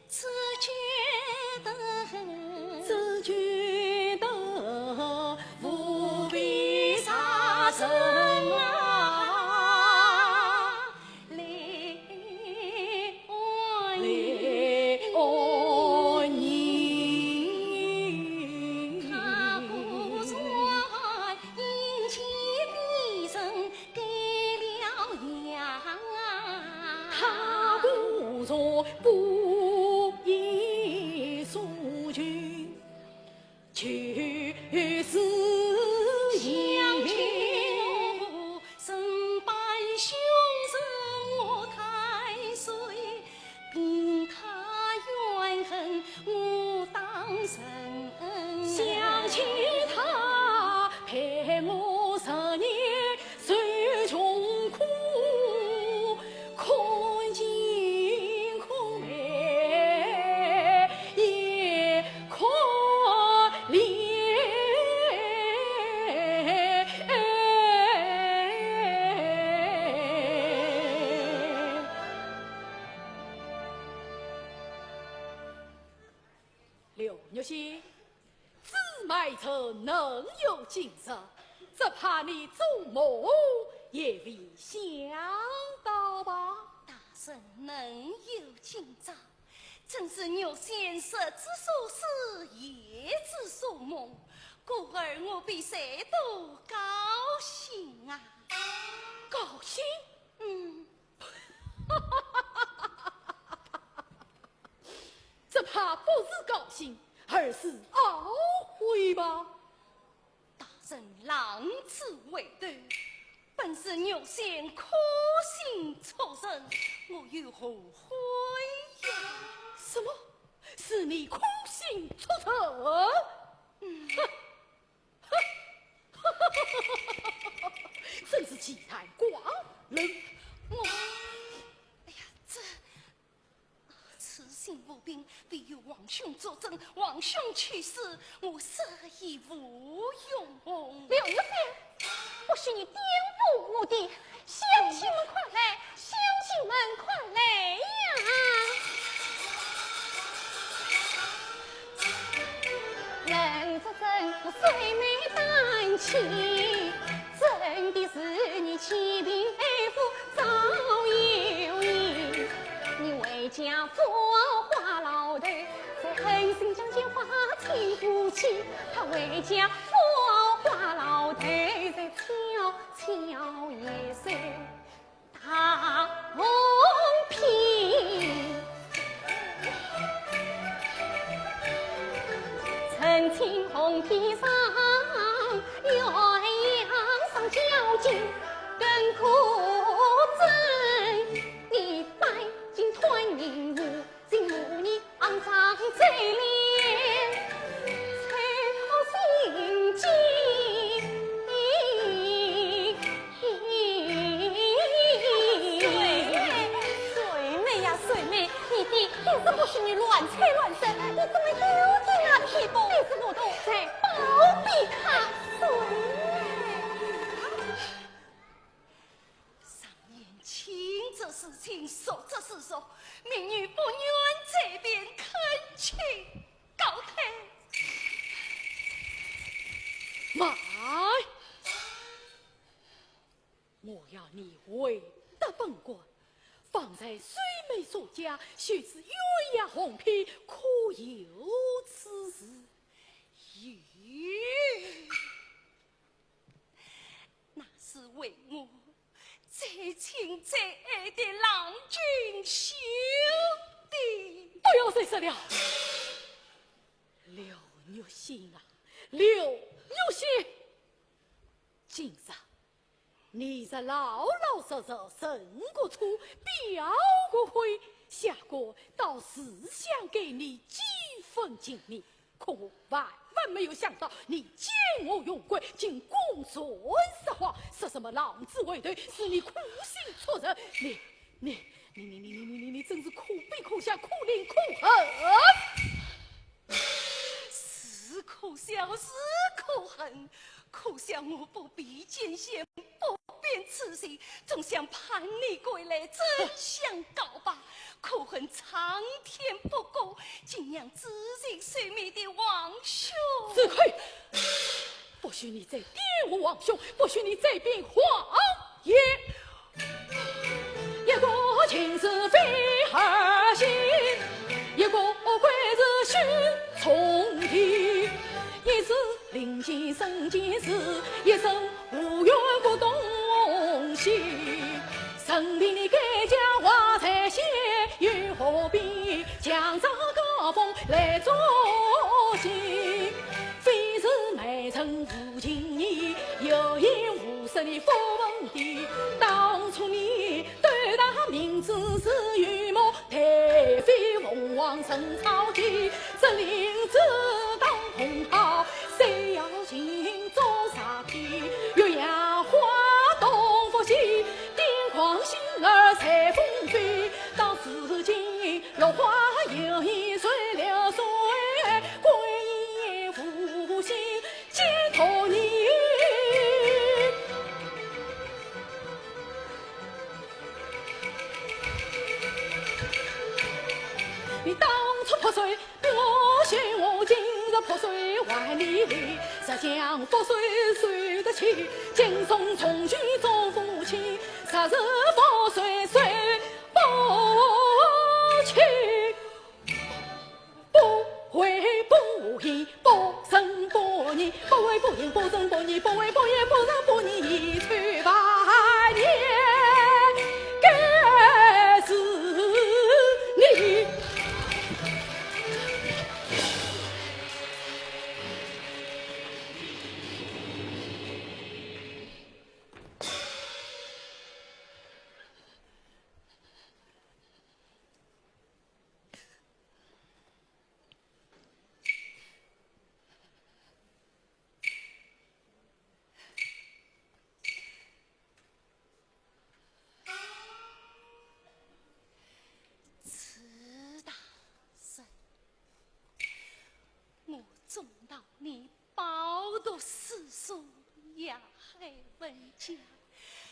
只觉得，只觉得无比伤人啊，泪泪盈盈。他不愿眼见别人 改了样啊。他不愿不言所求，就是相求，身伴兄身我太岁， 凭他怨恨，我当承恩。想起他陪我十年受穷苦，可敬可悲也可怜。 刘月仙，纸媒人能有今日，只怕你做梦也未想到吧？大人能有今朝，真是月仙日之所思，夜之所梦，故而我比谁都高兴啊！高兴？嗯。 只怕不是高兴，而是懊悔吧？大人狼子回头，本是月仙苦心错认，我又何悔呀？什么？是你苦心错认？嗯。哼！ 真是奇谈怪论。我，哎呀，这，此信无凭，唯有王兄作证，王兄去世，我死亦无用。刘月仙，不许你颠覆我的 乡亲们快来，乡亲们快来呀！人之真，谁没胆气？真的是你欺贫爱富早有影。你回家扶好花老头，再狠心将钱花清夫妻。他回家扶好花老头，再敲敲一声。 大红皮。青红披上，鸳鸯双脚紧跟可争。你带金团银舞，金舞你肮脏嘴脸，吹破心机。水妹，水妹呀，水妹，你爹也是不许你乱吹乱说，你怎么又听他屁股？你是不懂，再包庇他。水妹。常言清则是清，浊则是浊，民女不愿这边恳请高抬。慢！ 我要你回答本官，方才水妹所讲，须知鸳鸯红披，可有此事？有，那是为我最亲最爱的郎君绣的。不要再说了，刘玉仙啊，刘玉仙！今日 你是老老实实认过错，表过悔，下官倒是想给你几分情面，可我万万没有想到，你见我用鬼，竟公然说谎，说什么浪子回头，是你苦心错认，你，你，你，你，你，你，你，你真是可悲可笑，可怜可恨。 是可笑，是可恨，可笑我不比奸仙，不辨痴情，总想盼你归来，真相告白。可恨苍天不公，竟让痴情水面的皇兄。子亏！不许你再玷污皇兄，不许你再编谎言。 一个情字非二心，一个鬼字心中定。一字临近生间事，一生无缘不动心。任凭你该讲话再险，又何必强装高风来作戏？非是卖人无情义，有言无实你不问的。当初你 对他明知是愚谋，太妃凤凰成草地，这灵芝当空好，谁要寻做啥体？鸳鸯花东不起，点狂心儿随风飞。到如今落花又一水流水，归雁无心 寄托你。你当初破碎比我凶，我今日破碎还你厉。日将覆水受得起，惊动重举做夫妻，日日覆水受不起。 不为不义，不仁不义，不为不义，不仁不义，不为不义，不仁不义，一去百年，该是你。朱大人，我总道你饱读诗书，雅海文江，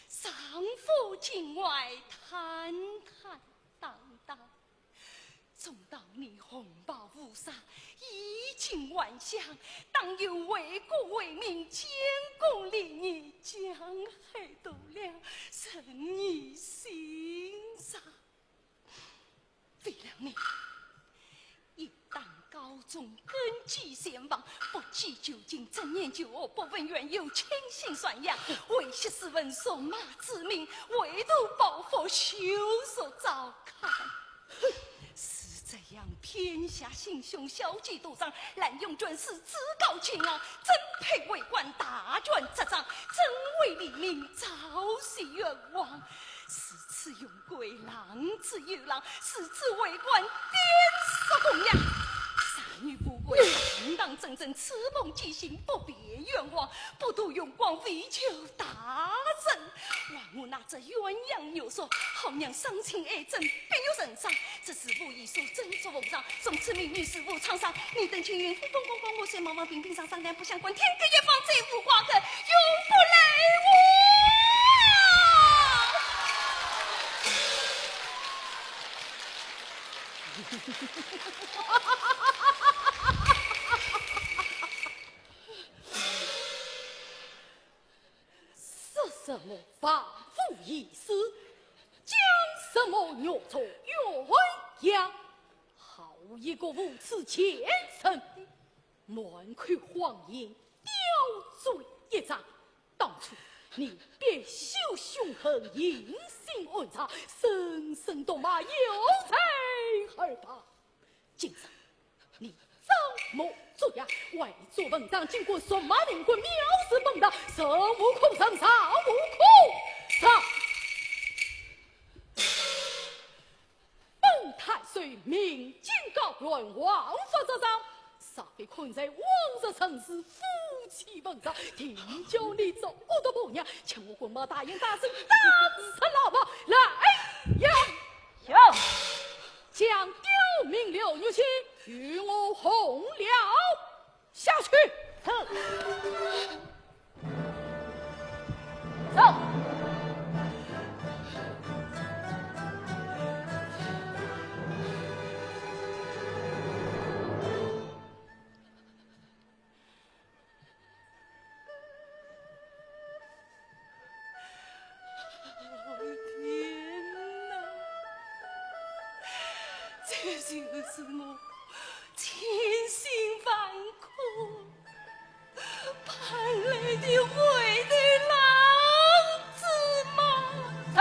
上府境外坦坦荡荡。 总道你红袍乌纱，衣锦还乡，当有为国为民、建功立业、江海度量，深你心上。为了你，一旦高中根基全亡，不计旧情，只念旧恶，不问缘由，倾心散养，为学士文，辱骂子民，为图报复，羞辱糟糠。 是这样偏下心胸，小计多障，滥用权势，趾高气昂，真配为官大权执掌，真为黎民昭雪冤枉。如此用贵，浪之又浪，如此为官，点石供养。啥女不跪，堂堂正正，赤峰之心，不辨冤枉，不图荣光，为求大政。 还我那只鸳鸯玉锁，好让双亲爱憎，必有人赏。这是无意所赠祝奉上，从此命运似无沧桑。你等青云风风光光，我虽茫茫平平常常，但不想管天各一方，再无瓜葛，永不来往。说什么亡父义士，讲什么玉锁鸳鸯，好一个无耻贱人，满口谎言，刁嘴一张。当初你别秀凶狠，隐姓安宅，声声毒骂，有罪而报。 今日你装模作样，伪作文章，竟敢辱骂民官，藐视本堂，罪无可恕，罪无可恕！本太岁命金告官，王法之上， 若非看在往日陈氏夫妻份上，定叫你这恶毒婆娘，将我滚毛大洋大水打死老婆！来呀！有。将刁民刘玉卿与我红了下去。走。走。天哪，这就是我千辛万苦 盼来的回头郎子吗？走。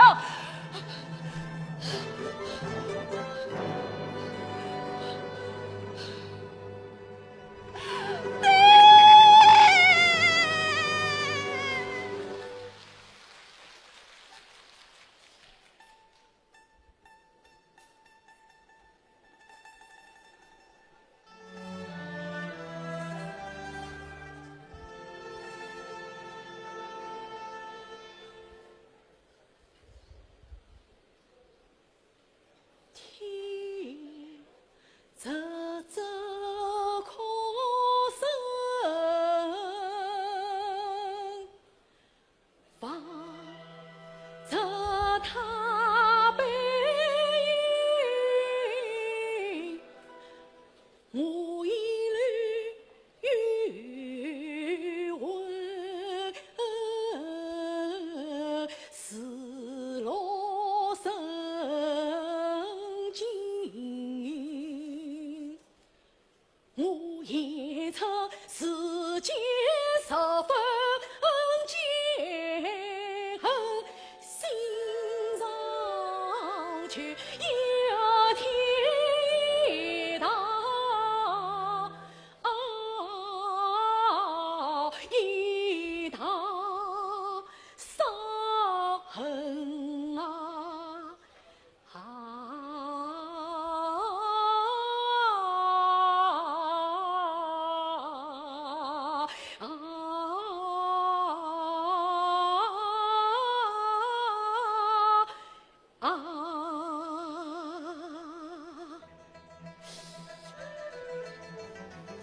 啊！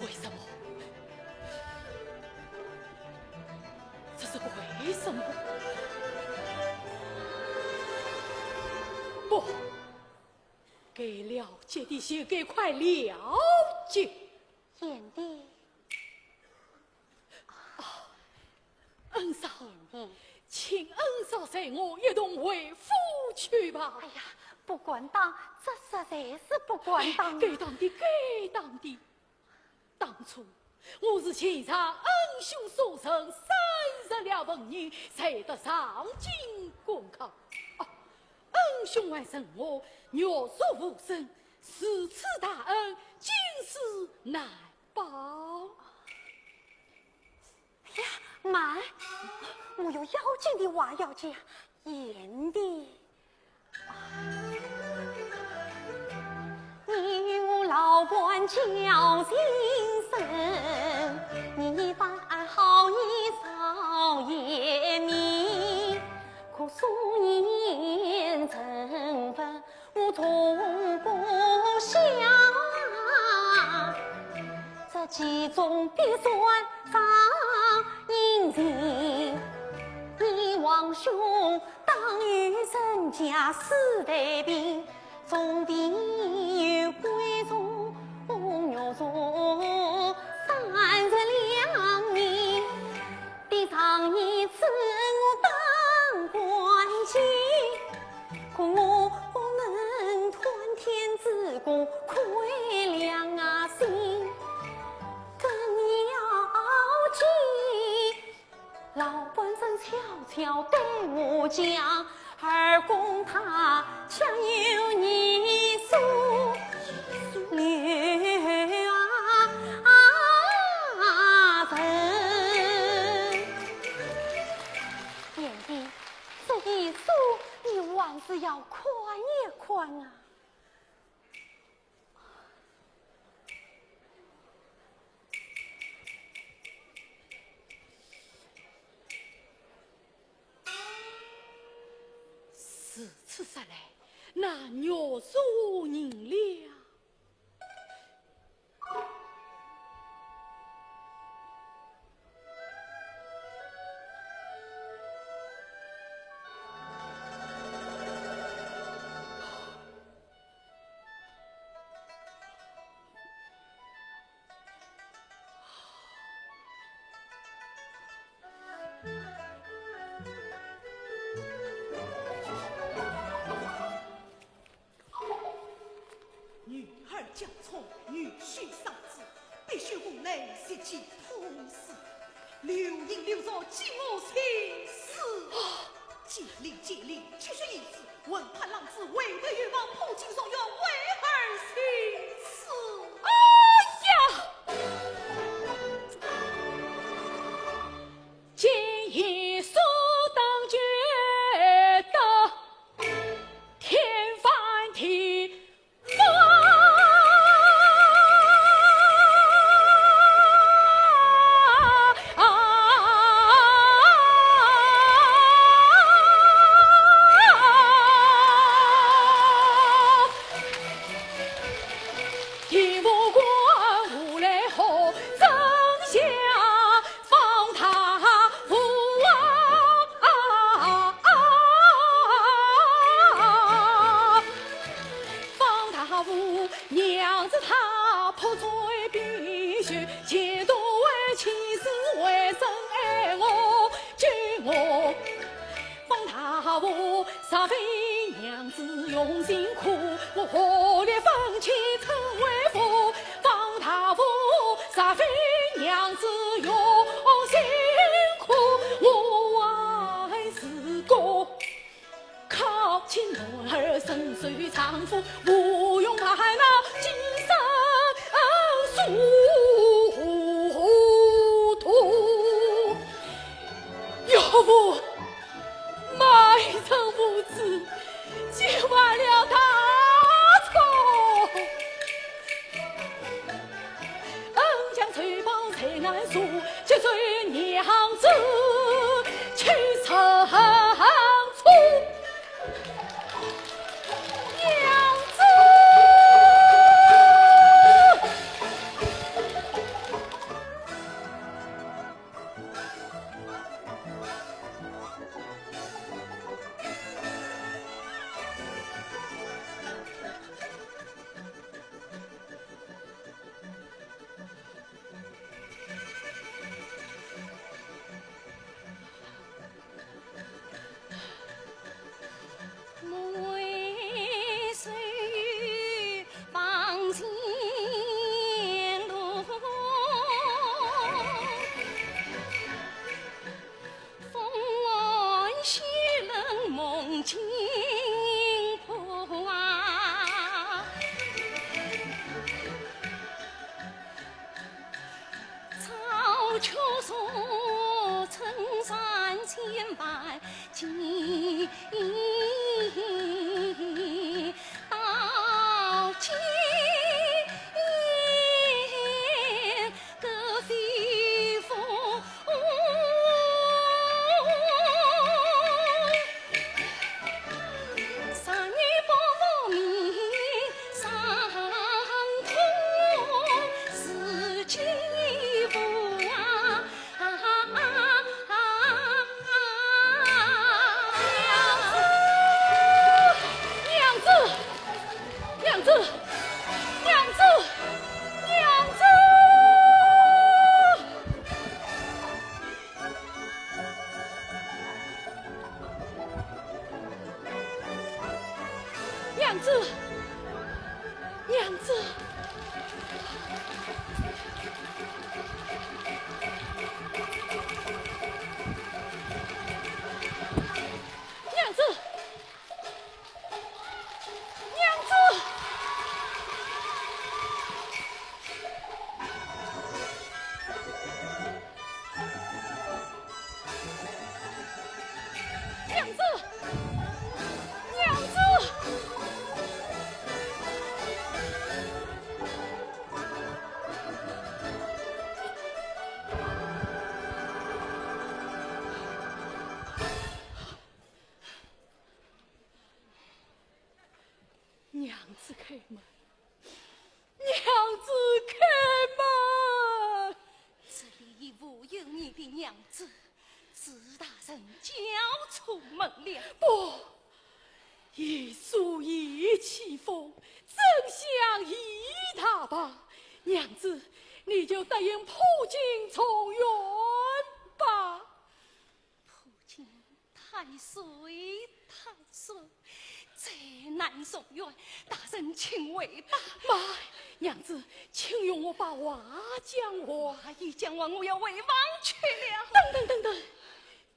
为什么？这是为什么？不，该了结的就该快了结。贤弟。 恩嫂，请恩嫂随我一同回府去吧。哎呀，不敢当，这实在是不敢当。该当的，该当的。当初我是全仗恩兄所赠，杀死了文人，才得上京赶考。哦，恩兄还赠我玉锁无声，如此大恩，今世难报。哎呀，慢，我有要紧的话要讲，贤弟。你我老伴交情深，你把好意少言明，可素言成分 我从不晓，这其中必算伤人情。你王兄当与人家私谈平，总比与闺中玉座三日两面的上一次我当官去。 可我不能团天子公，亏良心。更要紧，老伴曾悄悄对我讲，二公他家有一所留人。贤弟， 这一书你还是要看一看啊。如此说来，那玉书人了？ 女儿将从，女婿丧子，必须红泪洗去痛死，留影留作祭我青史。建礼，建礼，七十一子，文官浪子，为国有望，普尽荣耀，为儿行事。哎呀！ 今夜所当觉得天翻地覆。地府官府来好，真相方大夫啊！方大夫，娘子她破嘴必须，前途为妻是为生爱我，救我。 方大夫，若非娘子用心苦，我何力分妻成为夫？方大夫，若非娘子用心苦，我还是个靠亲男儿，深受丈夫无用烦恼，今生诉苦。岳父， 卖身无知，揭坏了大错。恩将仇报谁难恕，这罪娘子去承担。娘子！娘子，娘子，娘子，娘子！ 娘子，娘子，娘子，娘子！ 娘子，娘子，娘子开门。 娘子开门！这里已无有你的娘子，是大人叫错门了。不，一树一气风，怎想一大把。娘子，你就答应破镜重圆吧。 破镜太岁太岁，再难重圆，大人请回吧。慢，娘子，请容我把话讲完。话已讲完，我要回房去了。等等等等，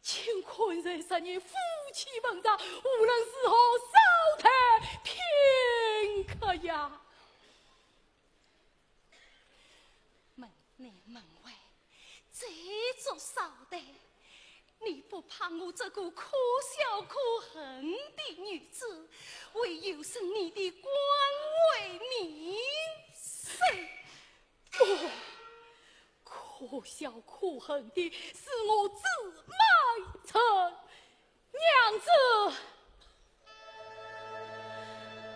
乾坤在这年夫妻门上，无论如何稍待片刻呀。 门内门外，这种少的，你不怕我这个可孝可恨的女子，为有生你的官位名声？不，可孝可恨的是我祝满臣。 娘子，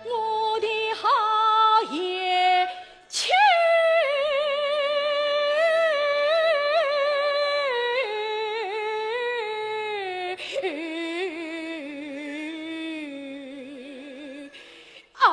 我的好贤妻。啊。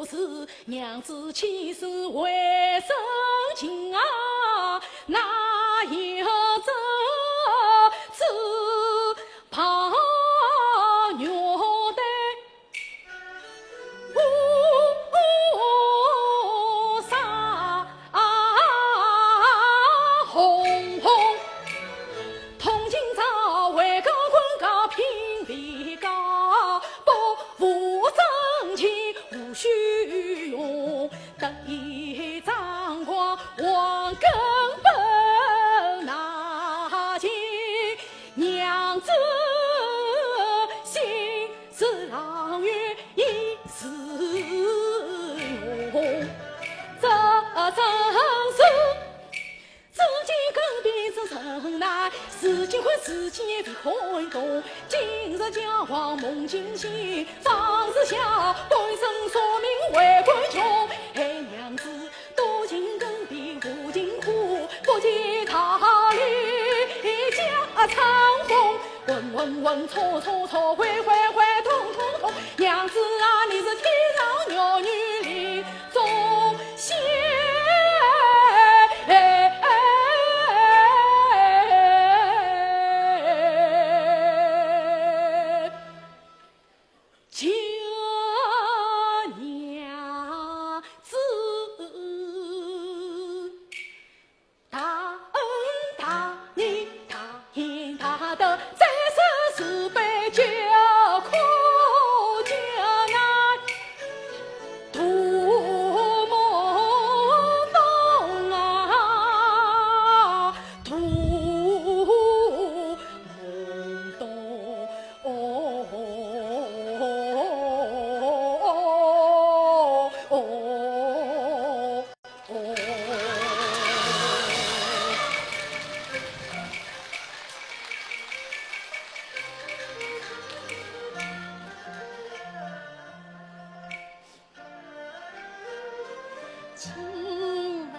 是娘子千世为深情啊，哪有这只泡玉的乌纱红红。 铜镜照，为官官高，品位高，不负真情无虚荣，得意张狂，王根本那情，娘子心似朗月一时红。这真是 自己更比自身难，自己困，自己也未看懂。今日佳话梦惊醒，方知晓半生宿命为官穷。害娘子多情更比无情苦，不及桃李家春风。混混混，错错错，悔悔悔，痛痛痛。娘子啊，你是天上玉女里 中仙。佳娘子，大恩大义，大仁大德，再世慈悲救苦救难。 杜梦冬啊，杜梦冬，哦，哦，哦。 请问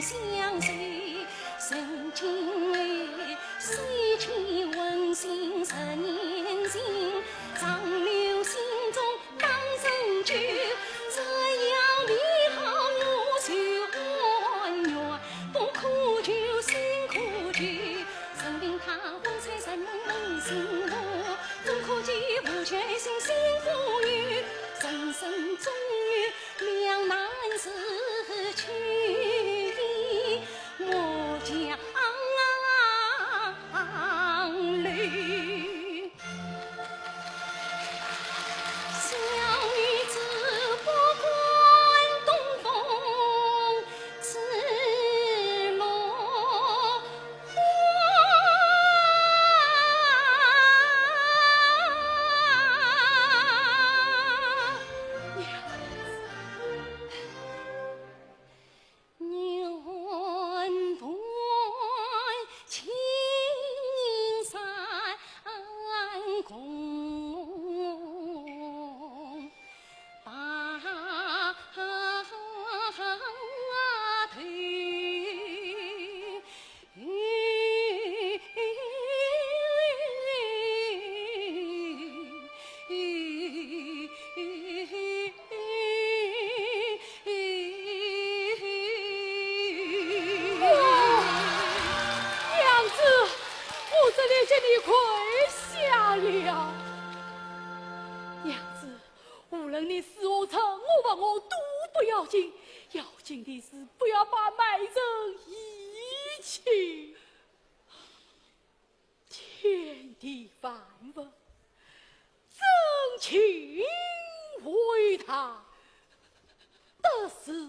相随。曾经为西天问星十年情，长留心中当深究。只要你好，我就甘愿，不苦求，心苦求。任凭他风吹山盟梦醒我，总可寄无绝心心不语。人生总有两难事，求你莫强留。小女子不管东风，自落花。愿伴青山共白头。娘子，我这里给你跪下了。娘子，无论你死我活，我亡我都不要紧，要紧的是不要把美人遗弃。 天地万物，真情伟大，得死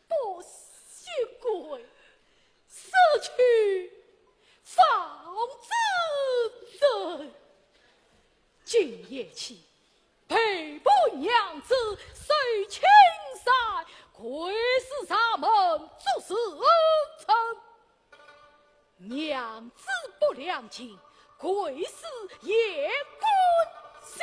不惜贵，死去方知真。今夜起，陪伴娘子守青山，跪侍上门作时辰。 娘子不良情，跪死也甘心。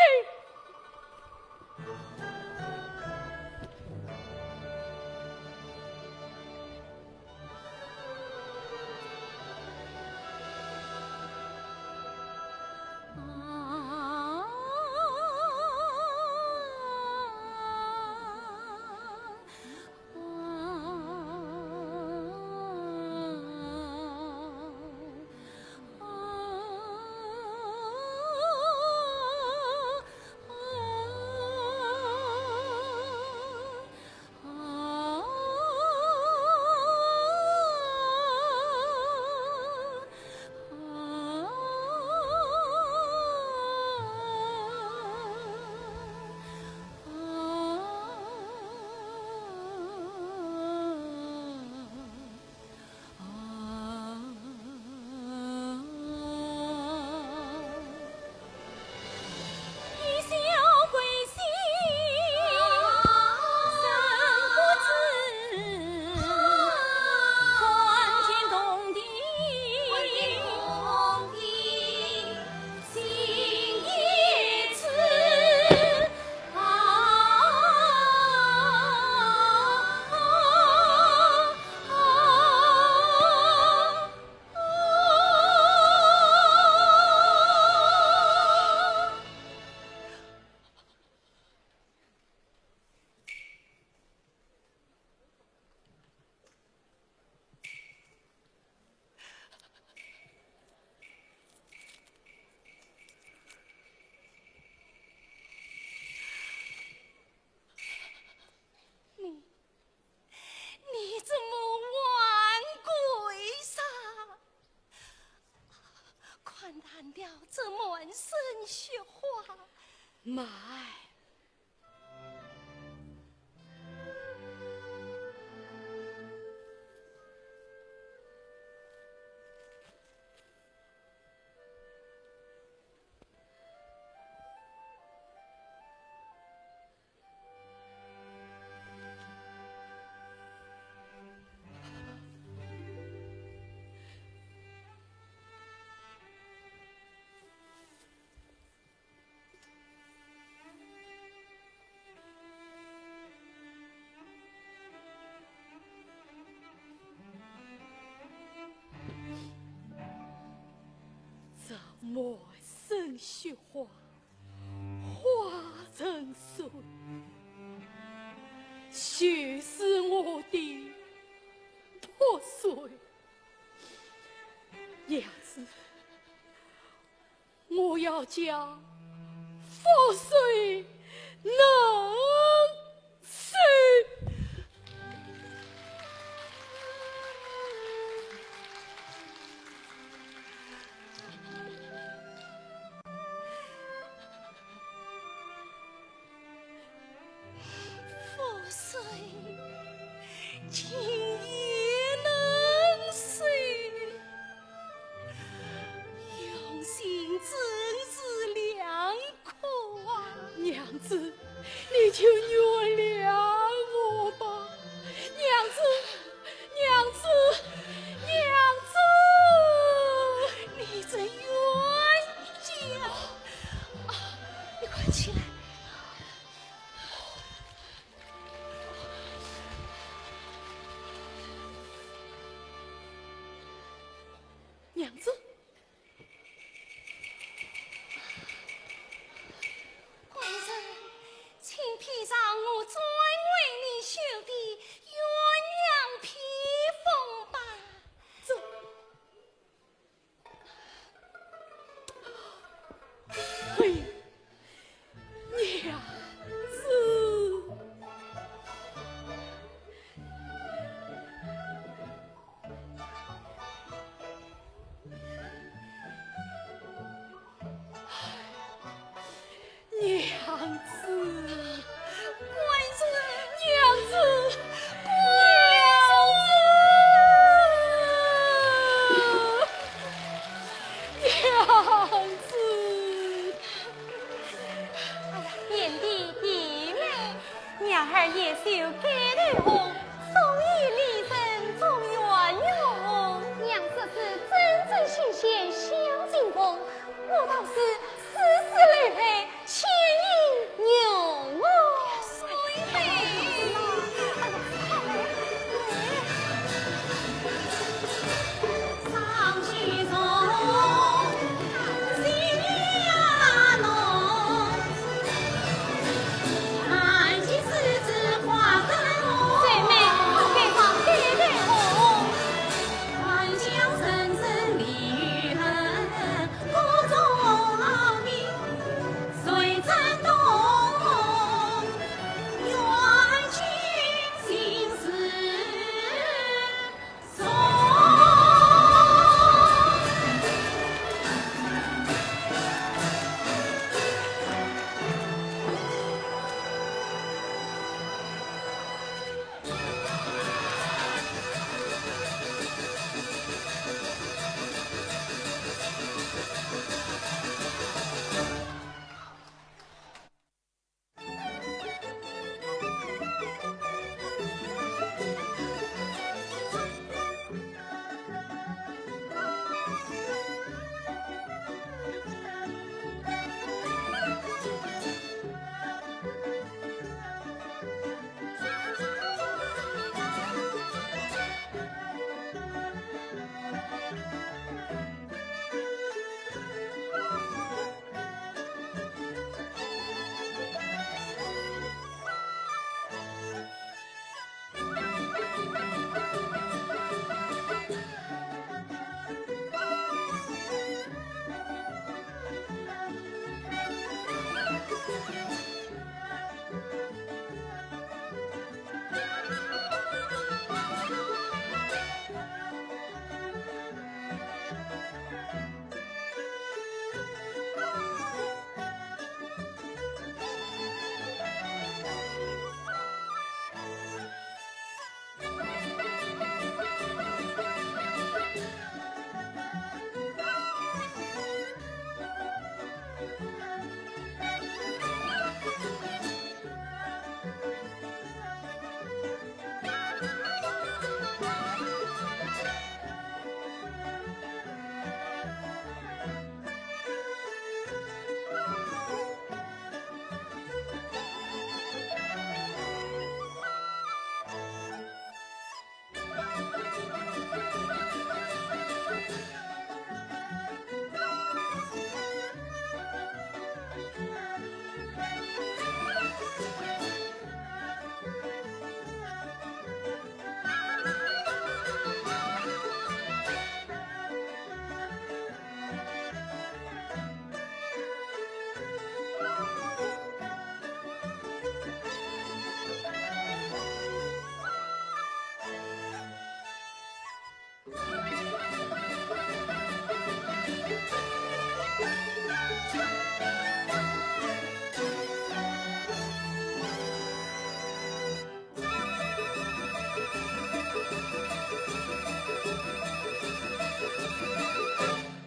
你，你怎么还跪下？看淡了这满身雪花。慢。满身雪花，花成水，就是我的脱水。娘子，我要将覆水弄湿。覆水，竟也能湿，用心真是良 苦啊！娘子，你就原谅我吧。娘子，娘子，娘子！你真冤家！啊，你快起来！娘子。